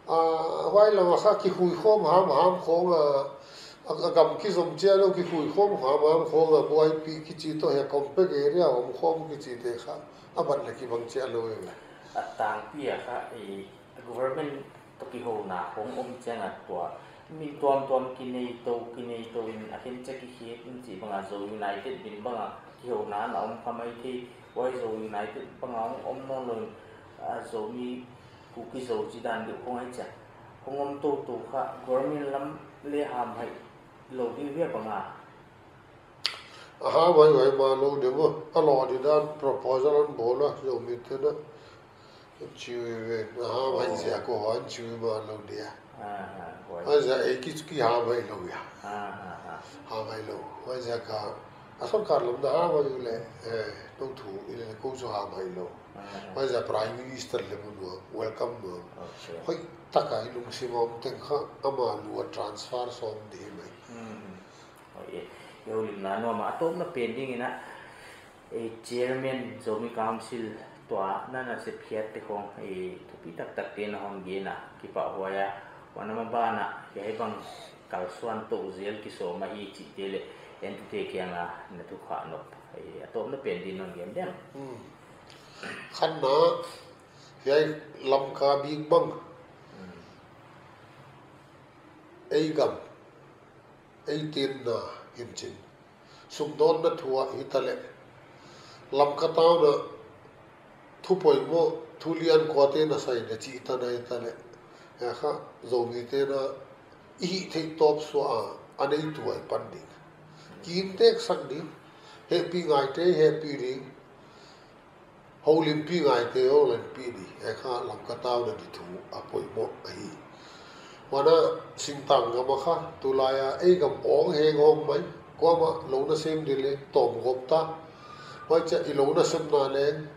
Ah, huai lam a kha kikhui khawm hamham khawng a, a, a gam kizom chiah lou kikhui khawm hamham khawng a, buaipih kichi toh he compact area om khawm kichi te kha a ban le kibang chiah lou e. A tangpi a kha i government toh kihouna khawng om chiang a tua mi tuamtuam kinei tou, kinei tou in a khen chia kikhek in chih bang a Zo United min bang a kihouna na om kha mai thei, huai Zo United bang a om, om nawn lou in, ah, Zomi Kuki Zo chi dan deuh khawng ahi chia. Khawng om toutou kha, government lam le hamhai lou ding hia bang a. A hamhai huai mah lou deuh maw, a lou di dan proposal hon bawl a, Zomi te'n a. Chiu ve, a hamhai ziak a hon chiu mah lou dia. Ah, ah, huai. Huaiziak ei ki, ki hamhai lou ia. Ah, ah, ah. Hamhai lou. Huaiziak a, a sorkar lam na hamhai le, eh, tou thu, i le kou chu hamhai lou. Ah, ah. Huaiziak Prime Minister le mu nua, welcome nua. Okay. Hoihtak a i lungsim a om teng kha, ama lu a transfer sawm di mai. Hmm. Oi, eh, i houlimna nuam a, a tawpna pen ding in a, eh, Chairman Zomi Council tua na na sepkhiak te khawng, eh, thupi taktak te na hon gen a, kipahhuai a, huan a maban a, hiai bang kalsuan tou zel kisawm ahi chih te le, entute kiang a na thukhak nop, eh, a tawpna pen ding in hon gen diam. Hmm. Khatna, hiai Lamka bik bang. Hmm. Ei gam, ei tenna hi'n chin. Sumdawnna thu a hita le, Lamka town a thu poimoh, thu lian kuate na sai na chih ta na hita le, eh kha, Zomi te'n a i hih theih tawp suah a, a neitu a i pan ding. Ki intek sak ding, hehpih ngaite, hehpih ding. Houlimpih ngaite houlimpih di, eh kha Lamka town a di thu a poimoh ahi. Huan a singtang gam a kha, tulai a ei gam awng heng awng mai, kuamah lou na sem di le tawm gawp ta. Huai chia i lou na semna leng,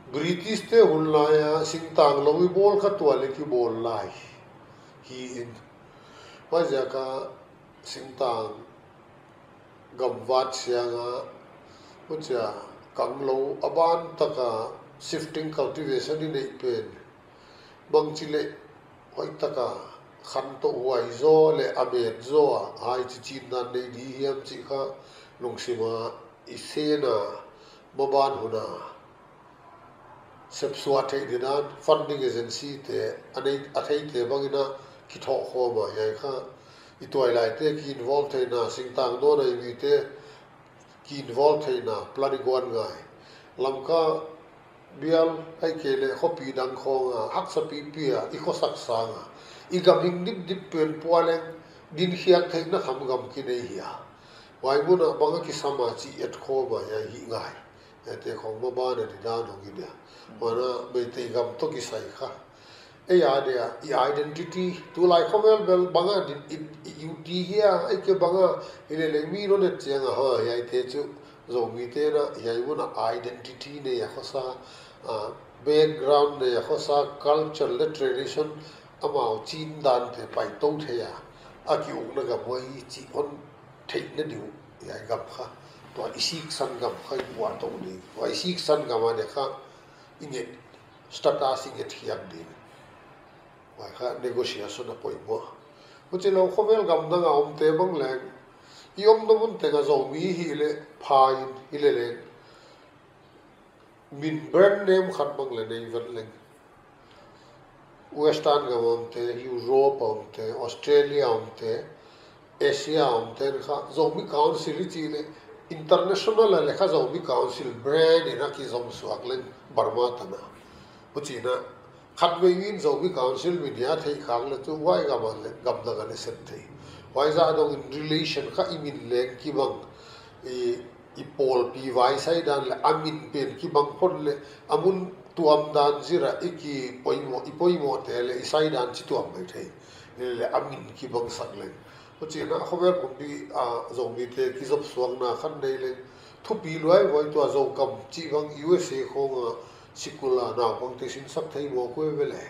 British te hun lai a singtang lou i bawl kha tua le kibawl lai. Hi in. Huaiziak a singtang gamvat siang a, huchia kang lou a ban tak a shifting cultivation i neih pen. Bangchi le hoihtak a khan toh huai zaw le a met zaw a, hai chi chin dan nei di hiam chih kha lungsim a i sen a, maban hun a sepsuah theih di dan, funding agency te, a nei, a theite bang in a kithoh khawm a, hiai kha i tuailaite ki involve theihna, singtang dawn a i mite ki involve theihna plan i guan ngai. Lamka bial ahihkeileh khopi dang khawng a, haksa pipi a i khosak sang a, I gam hing dipdip pen pua leng, din khiak theihna kham gam kinei hia. Huai mun a bang a kisam a chih et khawm a hia hi ngai. Hiaite khong maban a didan hong hi dia. Huan a Meitei gam toh kisai kha. Ei a dia, i identity, tulai khovel bel bang a din, i, i unity hia, ei ke bang a, i le leng mi non et chiang a ha, hiaite chu, Zomite na, hiai mun a identity nei a khosa, ah, background nei a khosa, culture le tradition, amau chin dan te pai tou thei a, a ki ukna gam huai chih hon theihna diu, hiai gam kha, tua i siksan gam kha i pua tou ni, tua i siksan gam a ne kha, i nget, status i nget hiam din. Huai kha negotiation a poimoh. Huchi lou khovel gam dang a omte bang leng, i omna mun teng a Zomi hi le, pha in, hi le leng. Min brand name khat bang le nei vet leng. Western gam omte, Europe omte, Australia omte, Asia omte kha, Zomi Council i chih le, international a le kha Zomi Council brand in a kizom suak leng Burma tan a. Huchi na, khatvei in Zomi Council min hia theih khak le chu huai gam a le, gam dang a le sep thei. Huai zah dong in relation kha i min leng kibang, i, i pawlpi vai sai dan le, a min pen kibang phot le, a mun tuam dan zir a, i ki poimoh, i poimoh te le, i sai dan chi tuam mai thei. Hi le, a min kibang sak leng. Huchi na khovel pumpi a Zomite kizop suakna khan nei leng. Thupi luai huai tua Zogam chih bang U S A khong a sikul a naupangte sin sak thei mawk uh ve le.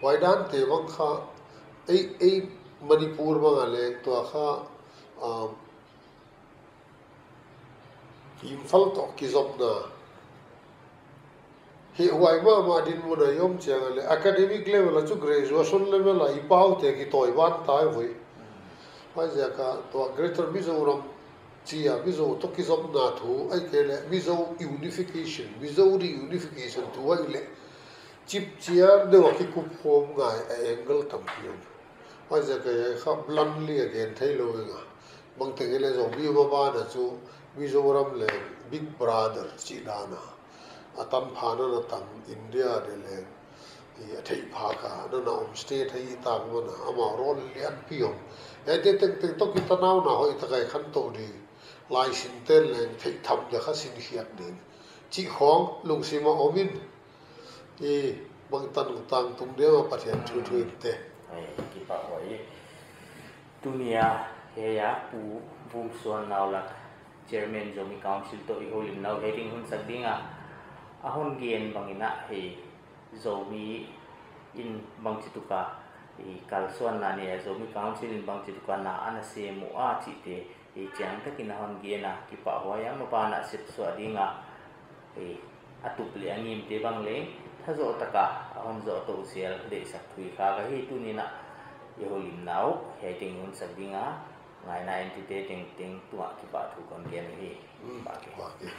Huai dan te bang kha, ei, ei Manipur bang a leng tua kha, um, Imphal toh kizopna. Hi huai mahmah dinmun a i om chiang a le, academic level a chu graduation level a i paute kitawi ban tai voi. Huaiziak a tua Greater Mizoram chi a Mizo toh kizopna thu, ahihkeileh Mizo unification, Mizo reunification thu ahihleh, chip chiar deuh a kikup khawm ngai a angle tampi om. Huaiziak a hiai kha bluntly a gen theilou ing a. Bangteng hileh Zomi maban a chu Mizoram leng Big Brother chih dan a. A tanpha nana tam India de leng. I a theihpha kha nana om state hi i tak man a. Amau role lianpi om. Hiaite tengteng toh kitanauna hoihtak a i khantou ding. Laisin ten leng theih tham dia kha sin khiak ding. Chih khong lungsim a om in. I bangtan tangtung dia ma Pathian thu thu in te. Ai, kipahhuai. Tuni a, hiai a Pu Vumsuan Naulak, Chairman Zomi Council toh i houlimna uh hiai ding hun sak ding a. A hon gen bang in a, hi Zomi in bangchituk a i kalsuanna nei a, Zomi Council in bangchituk a na ana sem ua chihte, i chiang takin a hon gen a, kipahhuai a, maban a sep suah ding a, i a tup leh a ngimte bang leng, thazoh tak a, a hon zoh tou zel, deihsak thu i khak ahi. Tuni a, i houlimna uh hiai teng hun sak ding a, ngaina entute tengteng tungah kipahthu kon gen hi. Hmm, kipah kei. Kipah kei.